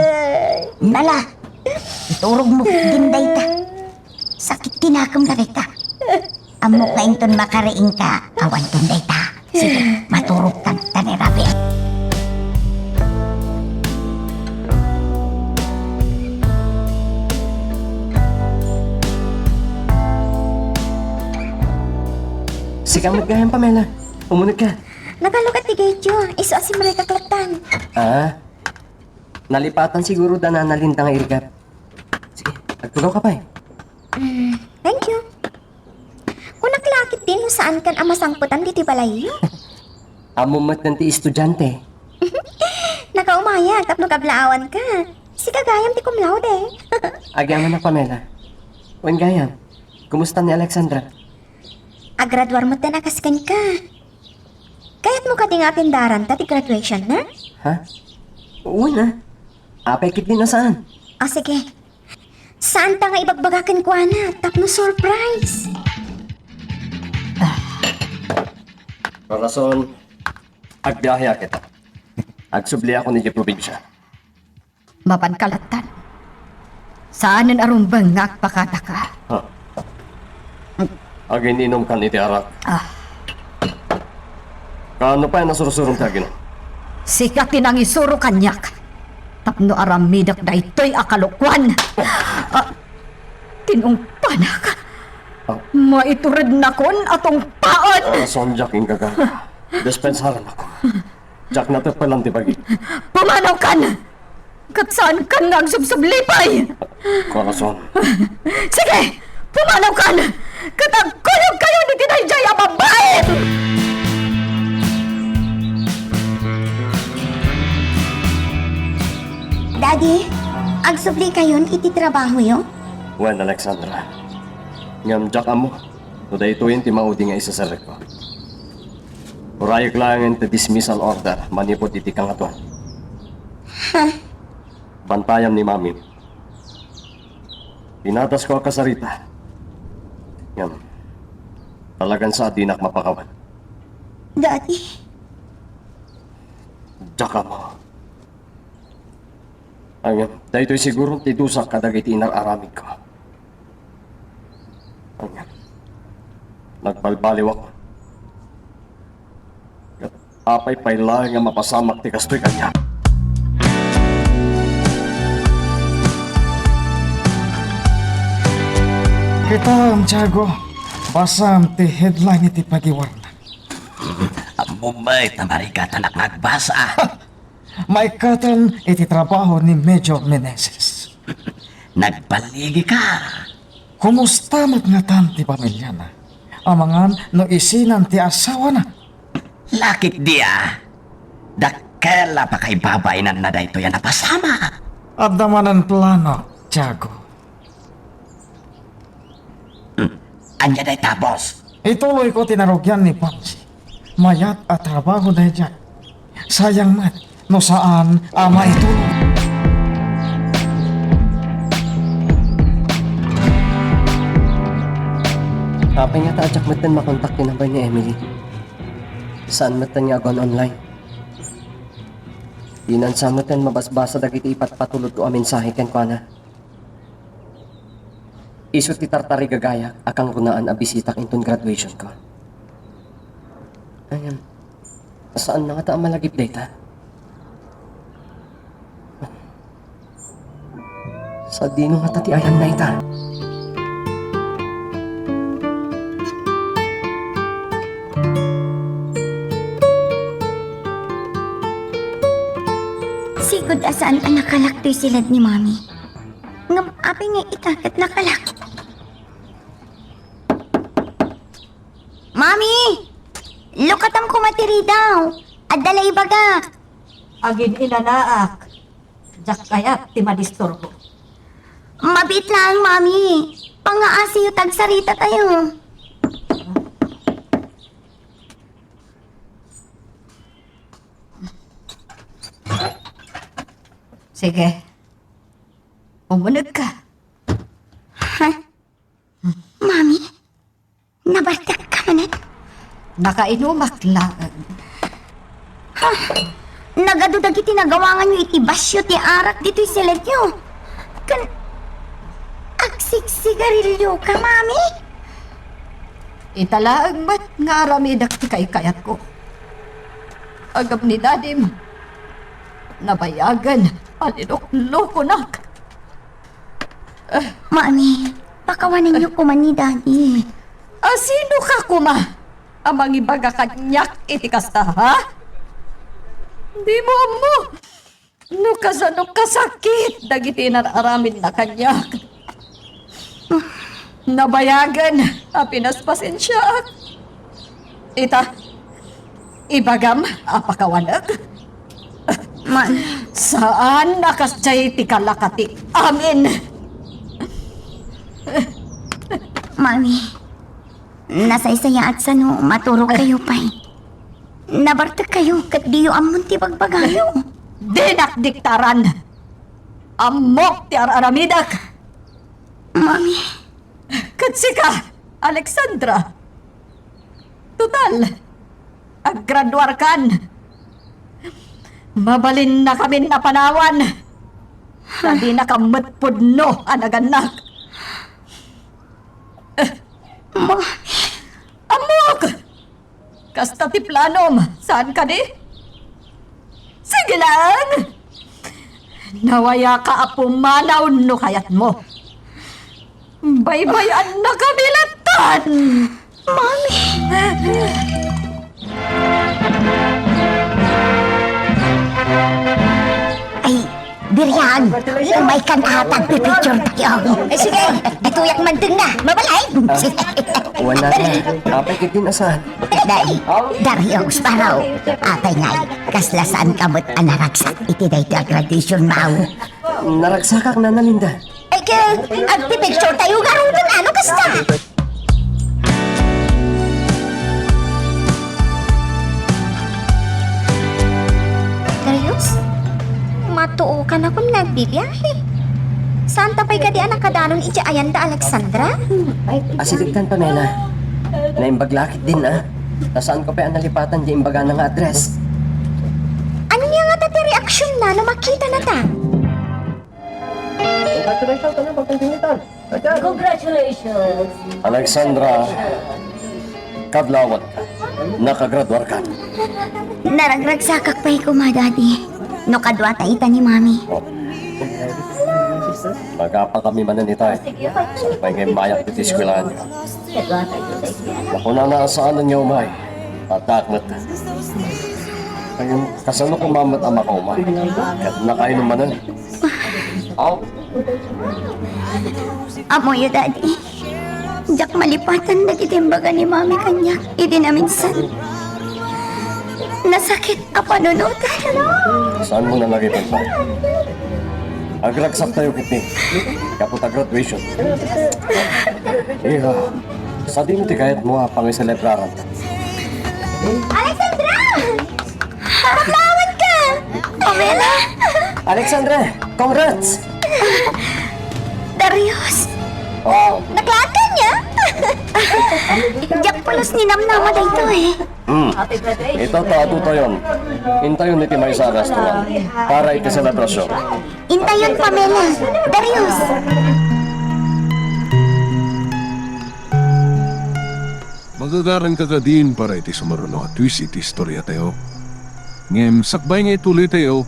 Nala, iturogmo ketdin dayta. Sakit ti nakemna dayta. Ammok nga inton makariingka, awanton dayta. Sige, maturogkan ta ni Rafael. Sika met gayam, Pamela. Umuneg ka. Nakalukat ti gayam. Isu a simrekak lattan. Ah, nalipatan siguro da Nana Linda nga irigap. Sige, agtugaw ka pay. Mm, thank you. Kunak la ketdin no saankan a masangpetan ditoy balayyo. Ammom met ti estudiante. Nakaumaya tapno kablaawanka. Sika gayam ti cum laude. Agyamanak, Pamela. Wen gayam, kumusta ni Alexandra? Agraduar met a kas kenka. Kayatmo kadi nga atendaranta ti graduationna? Ha? Wen a. Apay ketdin a saan? Ah, sige. Saanta nga ibagbaga kenkuana tapno surprise. Corazon, agbiaheak ita. Agsubliakon idiay probinsia. Mapanka lattan. Saanen a rumbeng nga agpakadaka. Ha? Agin-inumkan iti arak. Ah. Kaano pay a nasursurom ti aginum? Sika ti nangisuro kaniak tapno aramidek daytoy a kalokuan. Ah, tinungpanak. Ah. Maiturednakon a tungpaen. Ah, Sonjak, inka ka. Dispensarannak. Diak nateppelan ti bagik. Pumanawkan! Ket saankan nga agsubsublipay! Corazon. Sige! Pumanawkan! Ket agkuyogkayon iti daydiay a babai! Daddy, agsublikayon iti trabahoyo? Wen, Alexandra. Ngem diak ammo no daytoyen ti maudi nga iseserrekko. Urayek laengen ti dismissal order manipud iti Kangatoan. Ha? Bantayam ni Mami. Pinatasko a kasarita. Ngem, talagan sa a dinak mapakawan. Daddy. Diak ammo. Ania, daytoy siguro ti dusak kadagiti inar-aramidko. Ania, nagbalbaliwak. Apay pay laeng nga mapasamak ti kastoy kaniak? Kitaem, Tiago, basam ti headline iti pagiwarna. Ammom met a maikatanak nga agbasa. Maikkaten iti trabaho ni Major Meneses. Nagbaligi ka. Kumusta met ngatan ti pamiliana? Amangan no isinan ti asawana? Lakit dia. Dakkel a pakaibabainanna daytoy a napasamak. Adda manen plano, Tiago. Hmm. Ania dayta, boss? Ituloyko ti narugian ni Pansy. Mayat a trabaho daydiay. Sayang met no saan a maitulong. Apay ngata a diak metten makontak ti number ni Emily? Saan met nga aguan online. Dinansa met nga mabasbasa dagiti ipatpatulodko a mensahe kenkuana. Isu ti tartarigagayak a kangrunaan a bisitak inton graduationko. Ayan. Saan na ngata a malagip dayta? Sadino ngata ti ayanna ita? Sigud a saan a nakalak toy siled ni Mami. Ngem apay nga ita ket nakalak? Mami! Lukatam koma ti ridaw. Adda la ibagak. Agin-inanaak. Diak kayat ti madisturbo. Mabiit laeng, Mami. Pangngaasiyo ta agsaritatayo. Sige. Umunegka. Ha? Mami? Nabartekka manen? Nakainumak laeng. Ha? Nagadu dagiti nagawanganyo iti basio ti arak ditoy siledyo. Ken agsigsigarilyoka, Mami? Ita laeng met nga aramidek ti kaikayatko. Agam ni Dadim, nabayagen a linuklokonak. Mami, pakawanenyo koma ni Daddy. A sinoka koma a mangibaga kaniak iti kasta, ha? Dimo ammo no kasano kasakit dagiti inar-aramidna kaniak. Nabayagen a pinaspasensiaak. Ita, ibagam a pakawanek. Ma- Saan a kasdiay ti kalaka ti amin. Mami, nasaysayaat sano maturogkayo pay. Nabartekkayo ket diyo ammon ti bagbagayo. Dinak diktaran. Ammok ti ar-aramidek. Mami. Ket sika, Alexandra. Total, aggraduarkan. Mabalinnakamin a panawan. Ta dinaka met pudno a nagannak. Mami. Ammok! Kasta ti planom, saan kadi? Sige laeng! Nawayaka a pumanaw no kayatmo. Baybay-annakami latta! Mami! Ay, Birian, umaykan a tagpipicture tayo. Eh, sige, ituyak man din na. Mabalay. Ah, wala na. Apay, ket din asan? Day, Dario, Sparrow. Apay ngay, kasla saan ka met a naragsak iti daytoy a graduation, maw? Naragsakak, Nana Linda. Ay, ket, agpipicture tayo, garuden, ano kasta? Darius, matuokan a kun nga agbibiahe. Saanta pay kadi a nakadanon idiay ayan da Alexandra? Asidegtan, Pamela. Naimbag la ket din, a. Ta saanko pay a nalipatan diay imbagana nga address. Ania ngata ti reaksionna no makitanata? Congratulations! Congratulations! Alexandra, kadlawanka. Nakagraduarka. Naragragsakak pay koma, Daddy. No kaduata ita ni Mami. Oh. Nagapakami manen ita. Sapay nga immayak iti eskuelahan. Nakunana a saanen nga umay. Addaak met. Ngem, kasano koma met a makaumay? Ket nakainom manen. Aw. Ammoyo, Daddy. Diak malipatan dagiti imbaga ni Mami kaniak idi naminsan. Nasakit a panunotan. Saanmo nalagipen, Pa? Agragsak tayo ketdi. Gapu ta graduation. Iha, sadino ti kayatmo a pangiselebraran? Alexandra! Paglawanka! Pamela! Alexandra, congrats! Darius! Oh. Naklaka niya? Diak Pulos ni Namnama daytoy. Hmm. Ita ta, adu tayon. Intayon iti maysa a restaurant para iti selebrasyon. Intayon, Pamela. Darius. Magagaranka kadin para iti sumaruno a twist iti istoriatayo. Ngem sakbay nga ituloytayo,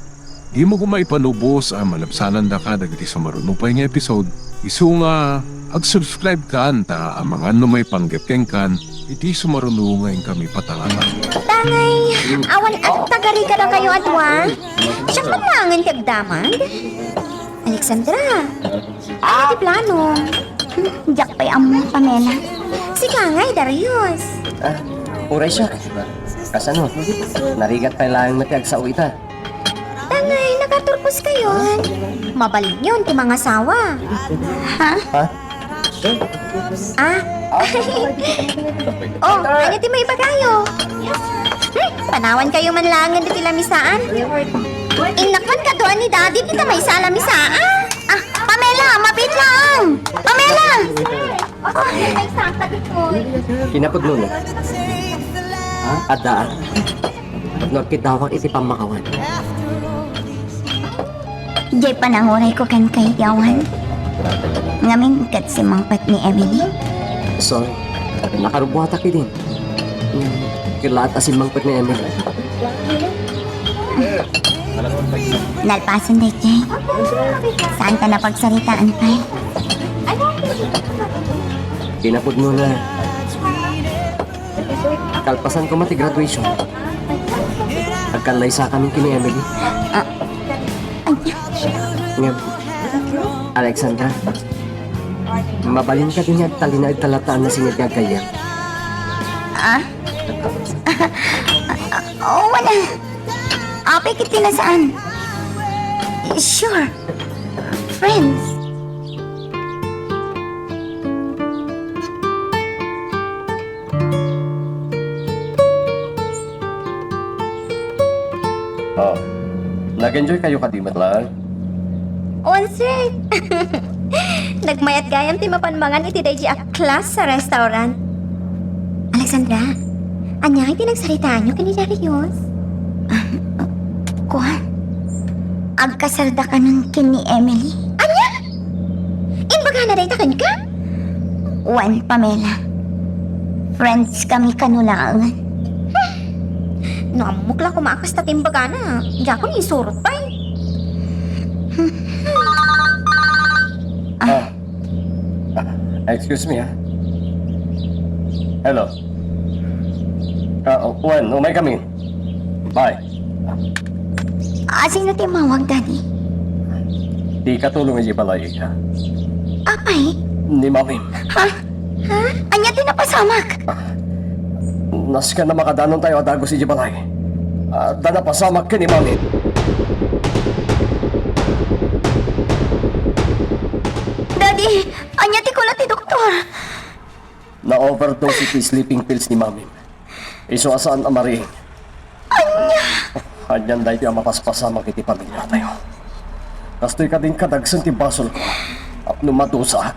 dimo koma ipanubos a malabsanandaka dagiti sumaruno pay nga episode, isu nga ag-subscribe kan ta amangan no maipanggep kenkan iti sumaruno nga inkami patalatan. Tangay, awan ag-, tagari kadakayo a dua? Siak man laengen ti agdamag? Alexandra, ania ti plano? Hmm, diak pay ammo, Pamela. Sika ngay, Darius. Ah, uray siak. Kasano? Narigat pay laeng met ti agsao ita. Tangay, nakaturpos kayon. Mabalinyon ti mangasawa. Ha? Ha? Ah. Oh, ania ti maibagayo? Hmm, panawankayo man laengen ditoy lamisaan. Innak man kaduan ni Daddy dita maysa a lamisaan. Ah, Pamela, mabiit laeng! Pamela! Oh, maysa ka ditoy. Kinapudno no? Adda. No, agkiddawak iti pammakawan. Diay panangurayko kenka iti awan. Ngamin ket simmangpet ni Emily. Sorry. Nakarubuatak idin. Ket laat a simmangpet ni Emily. Nalpasen daytoy. Saanta napagsaritaan pay. Kinapudno na. Kalpasan koma ti graduation, agkallaysakami ken ni Emily. Ah, ania? Ngem, Alexandra, mabalinka dita nga agtalinaed ta latta a nasinged nga aggayyem. Ah? Oh, wala. Apay ket ti nasaan. Sure. Friends. Oh, nag-enjoy kayo kadi met laeng? Wen, sir. Nagmayat gayam ti mapan mangan iti daydi a class a restaurant. Alexandra, ania ti nagsaritaanyo ken ni Darius? Ah, kuan, agkasalda kanon ken ni Emily. Ania? Imbagana dayta kenka? Wen, Pamela. Friends kami kano laengen. Hmm. No ammok la koma a kasta ti imbagana, diakon insurot pay. Ah. Ah. Ah, excuse me, ah. Hello. Ah, oh, Wen, umay kami. Bye. Ah, sino ti immawag, Daddy? Ti katulong idiay balay, ah. Apay? Ni Mamim. Ha? Ha? Ania ti napasamak? Ah, nasken a makadanon tayo a dagus idiay balay. Ah, adda napasamak ken ni Mamim. Daddy, ania ti kuna ti doktor? Na-overdose iti sleeping pills ni Mamim. Isu a saan a mariing. Ania? Anian daytoy a mapaspasamak iti pamiliatayo. Kastoy kadin kadagsen ti basolko tapno madusaak.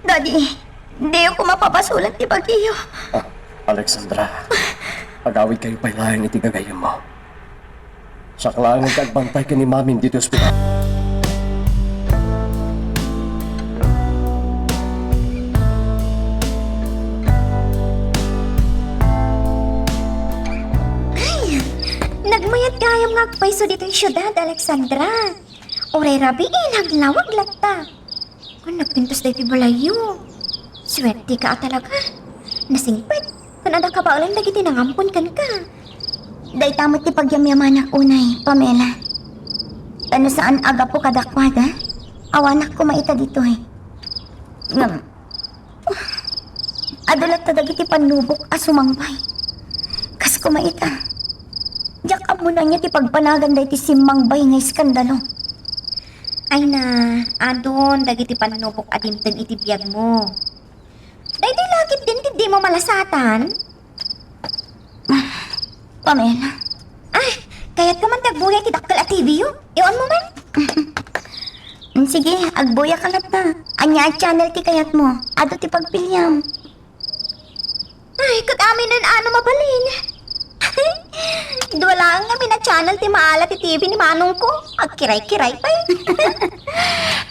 Daddy, diyo koma pabasolen ti bagiyo. Ah, Alexandra, agawidkayo pay laeng iti gagayyemmo. Siak laeng ti agbantay ken ni Mamim ditoy ospital. Ay, nagmayat gayam nga agpayso ditoy siudad, Alexandra. Uray rabii, naglawag latta. Kun nagpintas daytoy balayyo. Suerteka a talaga. Nasingpet. Kun adda kabaelan dagiti nangampon kenka. Dayta met ti pagyamyamanak unay, Pamela. Ta no saan a gapu kadakuada, awanak koma ita ditoy. Ngem, adu latta dagiti pannubok a sumangpay. Kas koma ita, diak ammo no ania ti pagpanagan daytoy simmangbay nga iskandalo. Ay na, adun dagiti pannubok a dimteng iti biagmo. Daytoy la ketdin ti dimo malasatan? Pamela. Ah, kayatko man ti agbuya iti dakkel a T V yo. Iwanmo man. Mm, sige, agbuyak latta. Ania a channel ti kayatmo? Adu ti pagpiliam. Ay, ket amin a no mabalin. Dua laeng nga mina-channel ti maala ti T V ni manongko. Agkiray-kiray pay.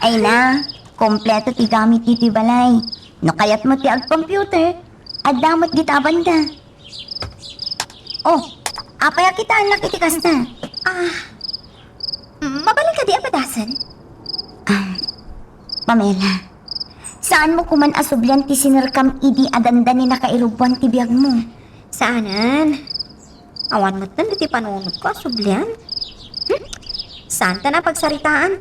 Ay na, kompleto ti gamit ditoy balay. No kayatmo ti agcomputer, adda met dita a banda. Oh, apay a kitaennak iti kasta? Ah, mabalin kadi a padasen? Ah, Pamela, saanmo koman a sublian ti sinerkam idi a dandani nakairubbuan ti biagmo? Saanen. Awan metten diti panunotko a sublian. Hmm? Saantan a pagsaritaan.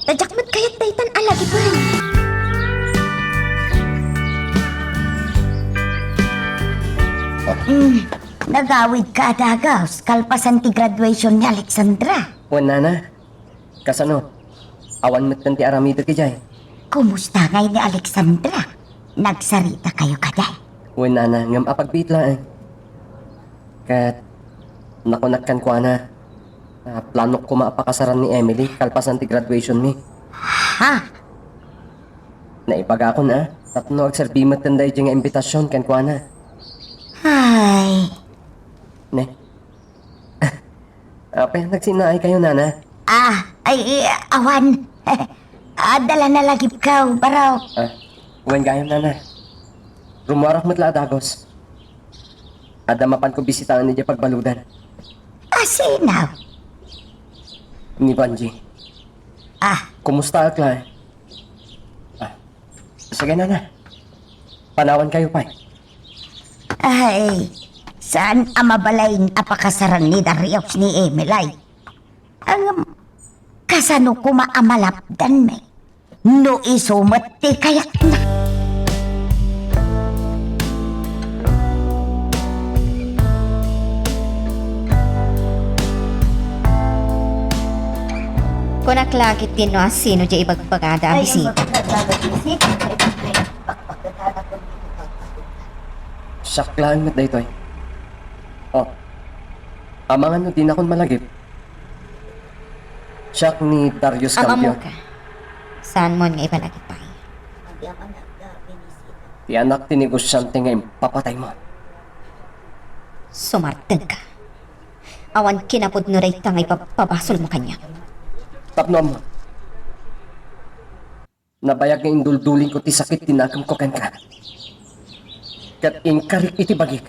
Ta diak met kayat daytan a lagipen. Hmm, nagawidka a dagus kalpasan ti graduation ni Alexandra. Wen, nana. Kasano? Awan metten ti aramidek idiay. Kumusta ngay ni Alexandra? Nagsaritakayo kadi? Wen, nana, ngem apagbiit laeng. Ket nakunak kenkuana, ah, planok koma a pakasaran ni Emily kalpasan ti graduation mi. Ha? Naibagakon, ah, tapno agserbi metten daydiay nga imbitasion kenkuana. Ay. Ne? Apay a nagsinnaaykayo, nana? Ah, ay, awan. Adda la nalagipko, baro. Ah, wen gayam, nana. Rummuarak met la a dagus. Adda mapanko bisitaen idiay pagbaludan. Ah, sino? Ni Vangie. Ah. Kumustaak la? Ah, sige, nana. Panawankayo pay. Ay, saan a mabalin a pakasaran ni Darius ni Emily? Ngem, kasano koma a malapdanmi no isu met ti kayatna? Kunak la ketdi no asino diay ibagbagada a bisita. Siak laeng met daytoy. Oh, amangan no dinakon malagip. Siak ni Darius Campion. Ammoka. Saanmon nga ibalagipay? Ti anak ti negosiante nga impapataymo. Sumartengka. Awan kinapudno dayta nga ipapabasolmo kaniak. Tapno ammom. Nabayag nga induldulingko ti sakit ti nakemko kenka. Ket inkarik iti bagik.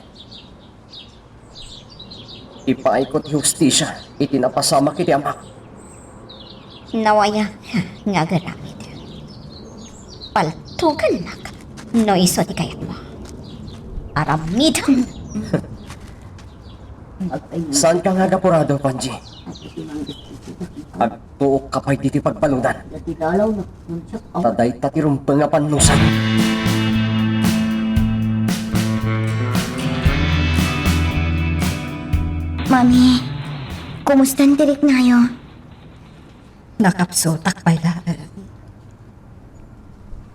Ipaayko ti hustisia iti napasamak iti amak. Nawayak nga agaramid. Paltugannak no isu ti kayatmo. Aramidem. Saanka nga agapurado, Vangie. Agtuokka pay ditoy pagbaludan. Ta dayta ti rumbeng a pannusan. Mami, kumusta ti riknayo? Nakapsutak pay laeng.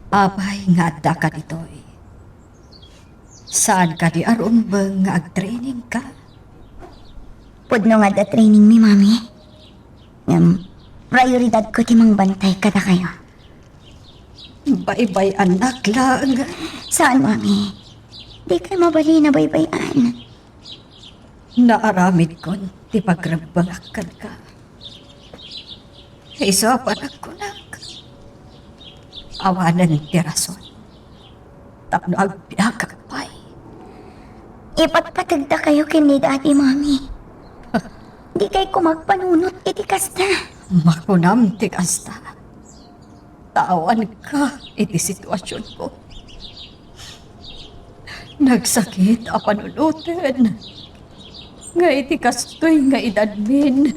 Apay nga addaka ditoy? Saan kadi a rumbeng nga agtrainingka? Pudno nga adda trainingmi, Mami. Ngem, prioridadko ti mangbantay kadakayo. Baybay-annak laeng. Saan, Mami. Dikay mabalin a baybay-an. Naaramidkon ti pagrebbengak kenka. Isu a panagkunak, awanen ti rason tapno agbiagak pay. Ipatpategdakayo ken ni Daddy, Mami. Dikay koma agpanunot iti kasta. Makunam ti kasta. Ta awanka iti situasionko. Nagsakit a panunoten nga iti kastoy nga edadmin,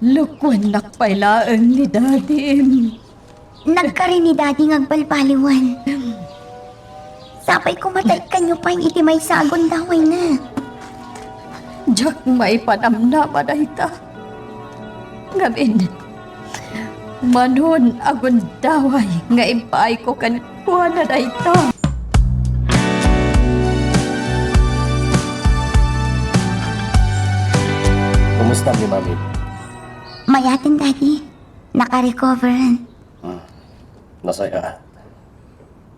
lukuennak pay laeng ni Dadim. Nagkari ni Daddy nga agbalbaliwen. Sapay koma ta ikkanyo pay iti maysa a gundawayna. Diak maipanamnama dayta. Ngamin, manon a gundaway nga impaayko kenkuana dayta. Kumusta ni Mami? Mayaten, Daddy. Nakarecover. Hmm. Nasayaat.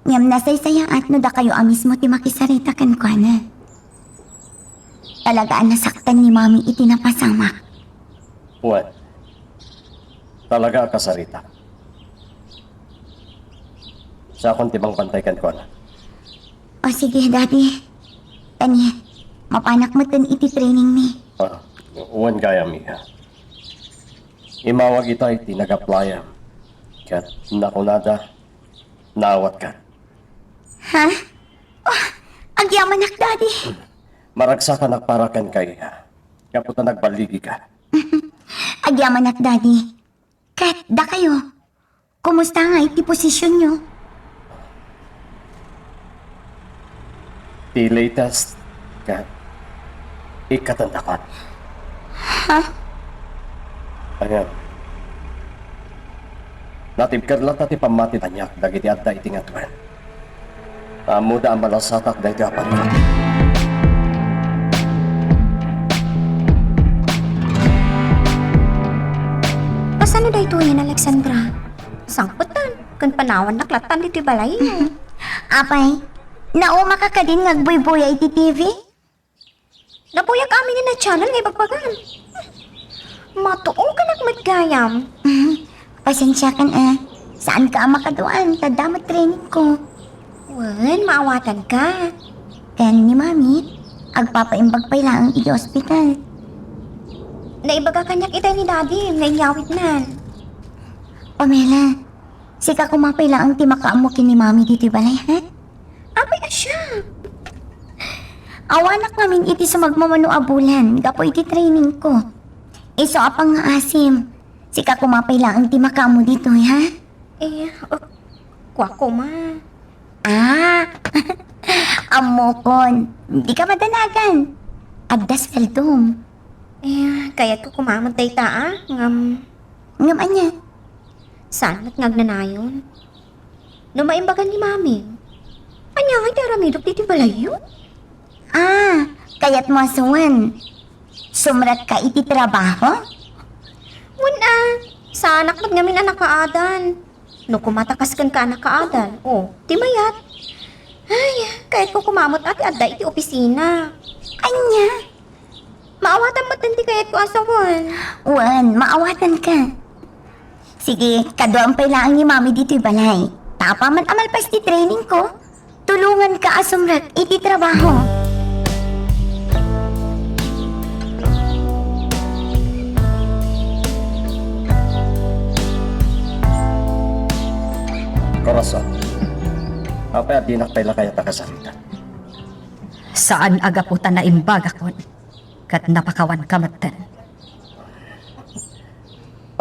Ngem nasaysayaat no dakayo a mismo ti makisarita kenkuana. Talaga a nasaktan ni Mami iti napasamak. Wen, talaga a kasarita. Siakon ti mangbantay kenkuana. O sige, Daddy. Kani, mapanak metten iti training mi. Ah, wen gayam, iha. Immawag ita iti nag-applyan. Ket nakunada, naawatka. Ha? Oh, agyamanak, Daddy. Maragsakanak para kenka, iha. Gapu ta nagballigika. Agyamanak, Daddy. Ket dakayo, kumusta ngay ti posisyonyo? Ti latest, ket ikkatendakon. Ha? Ayan. Natibker latta ti pammati kaniak dagiti adda iti ngatuen. Ammoda a malasatak daytoy a pagka. Kasano daytoyen, Alexandra? Sangpetan, ken panawannak lattan ditoy balay. Apay, naumaka kadin nga agbuybuya iti T V? Nabuyak amin a channel nga ibagbagan. Matuokanak met gayam. Mhm. Pasensiakan a. Saanka a makaduan, ta adda met training ko. Wen, maawatanka. Ken ni Mami, agpapaimbag pay laeng iti ospital. Naibaga kaniak itay ni Daddy nga inyawidnan. Pamela, sika koma pay laeng ti makaammo ken ni Mami ditoy balay, ha? Apay a siak? Awanak ngamin iti sumagmamano a bulan gapu iti training ko. Isu a pangngaasim, sika koma pay laeng ti makaammo ditoy, ha? Eh, uh, kua koma. Ah, ammokon. Dika madanagan. Adda sueldom. Eh, kayatko koma met dayta, a, ngem. Ngem ania? Saan met nga agnanayon? No maimbagan ni Mami, ania ngay ti aramidek ditoy balayyo? Ah, kayatmo a suwen, sumrekka iti trabaho? Wen a, saanak met ngamin a nakaadan. No koma ta kas kenka a nakaadan, o, ti mayat. Ay, kayatko koma met a ti adda iti opisina. Ania? Maawatan met ti kayatko a sawen. Wen, maawatanka. Sige, kaduaem pay laeng ni Mami ditoy balay. Ta apaman a malpas ti training ko, tulonganka a sumrek iti trabaho. Corazon, apay a dinak pay la kayat a kasarita? Saan a gapu ta naimbagakon ket napakawanka metten.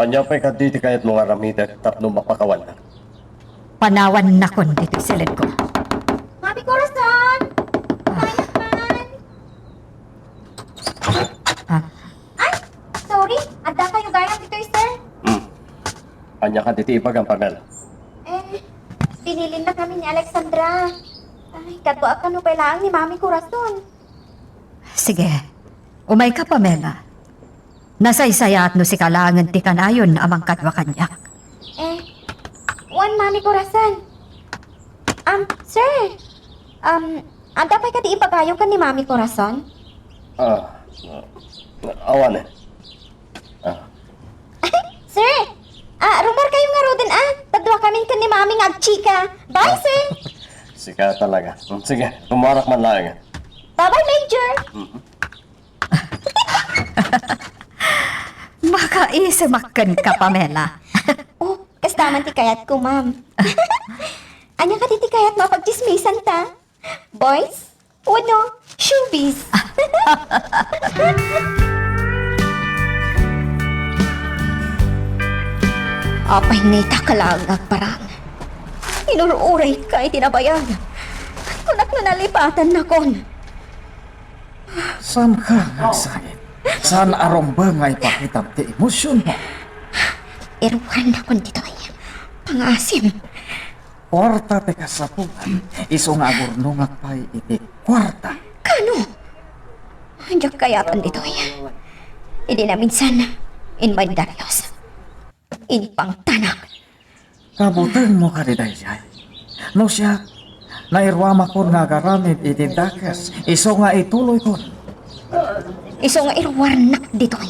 Ania pay kadi ti kayatmo nga aramidek tapno mapakawannak? Panawannakon ditoy siled ko. Mami Corazon! Mayat man! Ah. Ay! Sorry! Adda kayo gayam ditoy, sir? Hmm. Ania kadi ti ibagam, Pamela? Eh, binilin na kami ni Alexandra. Ay, kaduak kano pay laeng ni Mami Corazon. Sige. Umayka, Pamela. Nasaysayaat no sika laengen ti kanayon a mangkadua kaniak. Eh, wen, Mami Corazon. Um, sir, um, adda pay kadi ibagayo ken ni Mami Corazon? Ah, awan eh. Ah. Sir, ah, rumar kayo ngaruden, ah. Ta dua kami ken ni Mami nga agchika. Bye, sir. Sika talaga. Hmm, sige, rumuarak man laeng. Bye-bye, Major. Mhm. Makaisimak kenka, Pamela. Oh, kasta man ti kayatko, ma'am. Ania kadi ti kayatmo a pagtsismisan ta? Boys? Wenno showbiz? Apay nga ita ka laeng nga agparang? Inur-urayka iti nabayag. Kunak no nalipatannakon. Saanka nga agsait? Saan a rumbeng nga ipakitam ti emosionmo? Iruarennakon ditoy. Pangaasim. Kuarta ti kasapulan, isu nga agurnongak pay iti kuarta. Kano? Diak kayatan ditoy. Idi naminsan, inmay Darius. Impangtanak. Kabutengmo kadi daydiay? No siak, Nairuamakon nga agaramid iti dakes, isu nga ituloykon. Isu nga iruarnak ditoy.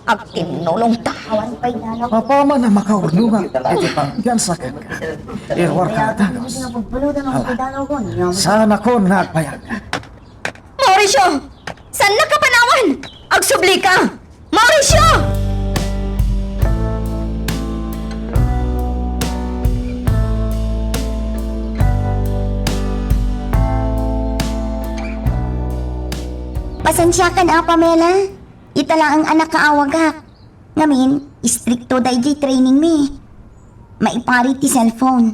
Agtinnulongta. Apaman a makaurnongak iti panggansakan, iruarka a dagus. Ala, saanakon nga agbayag. Mauricio! Saannak a panawan? Agsublika! Mauricio! Pasensiakan a, Pamela. Ita laeng a nakaawagak. Ngamin, istrikto daydiay training mi. Maipari ti cellphone.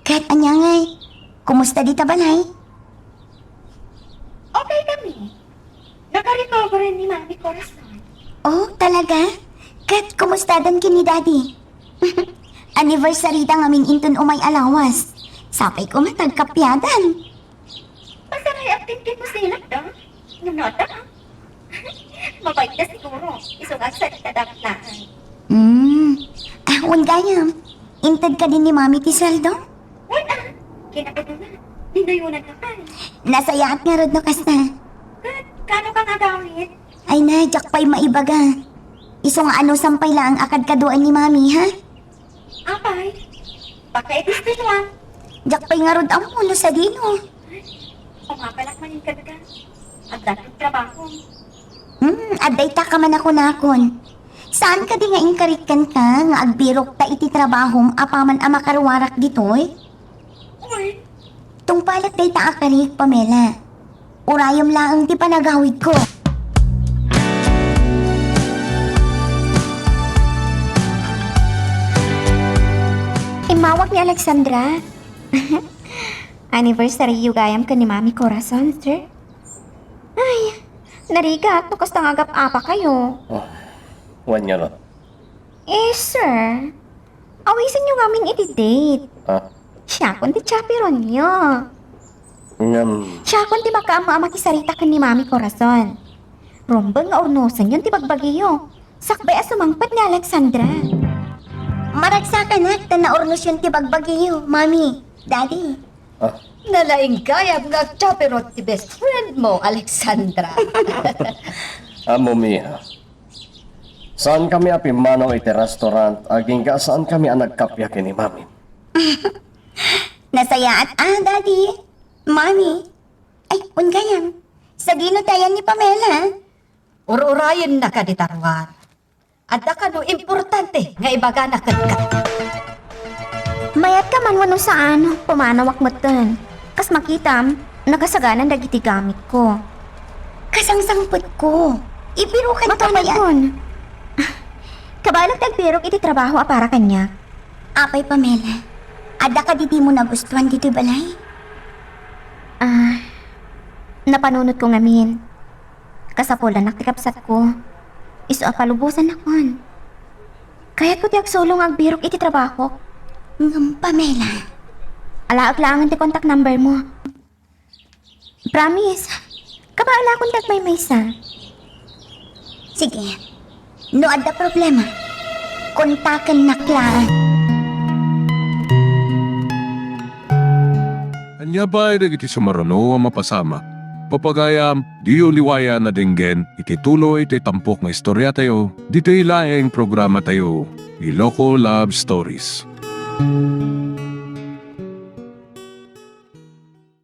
Ket ania ngay, kumusta dita balay? Okay kami. Nakarecover ni Mami Corazon. Oh, talaga? Ket kumustadan ken ni Daddy? Anniversary da ngamin inton umay a lawas. Sapay koma ta agkapiadan. Masarayak ti kinmusilak da. Nunada. Mabait na siguro. Isu nga agsarita dagiti laeng. Hmm. Ah, wen gayam. Inted kadi ni Mami ti sueldo? Wen, ah. Kinakuduna. Dinayunan ka kay. Nasayaat ngarud no kasta. Ket, kano ka nga agawid? Ay na, diak pay maibaga. Isu nga anusan pay laeng a kadkaduaen ni Mami, ha? Apay, baka iti spiritual. Diak pay ngarud ammo no sadino. Umapanak man inkadka. Adda ti trabaho. Hmm, adda ita ka man a kunakon. Saan kadi nga inkarikkan ka nga agbirok ta iti trabahom apaman a makaruarak ditoy? Uy. Tungpalek dayta a karik, Pamela. Urayem laeng ti panagawidko. Immawag ni Alexandra. Anniversary-yo gayam ken ni Mami Corazon, sir. Ay, narigat no kasta nga agap-apakayo. Ah, wen ngarud. Eh, sir, awisenyo ngamin iti date. Ah? Siakon ti chaperonyo. Ngem. Siakon ti makaammo a makisarita ken ni Mami Corazon. Rumbeng nga urnosenyon ti bagbagiyo. Sakbay a sumangpet ni Alexandra. Maragsakanak ta naurnosyon ti bagbagiyo, Mami, Daddy. Ah? Nalaing gayam nga agchaperot ti best friend mo, Alexandra. Ammo, Mia. Saan kami a pimmanaw iti restaurant, agingga saan kami a nagkappia ken ni Mami. Nasayaat a, Daddy. Mami. Ay, wen gayam. Sadino ti ayan ni Pamela? Ur-urayenna kadi ta ruar. Adda kano importante nga ibagana kenka? Mayat ka man wenno saan, pumanawak metten. Kas makitam, nakasaganan dagiti gamitko. Kasangsangpetko. Ibirukan ka pay a- Makanegon. Kabalak ti agbirok iti trabaho a para kaniak. Apay, Pamela, adda kadi dimo nagustuan ditoy balay? Ah, napanunotko ngamin. Kasapulannak ti kabsatko. Isu a palubosannakon. Kayatko ti agsulo nga agbirok iti trabahok. Ngem, Pamela. Alaek laengen ti contact number mo. Promise. Kabaelakon ti agmaymaysa. Sige. No adda problema, kontakennak laeng. Ania pay dagiti sumaruno a mapasamak? Pagayam, diyo liwayan a denggen iti tuloy ti tampok nga istoriatayo, ditoy laeng programatayo, Iloko Love Stories.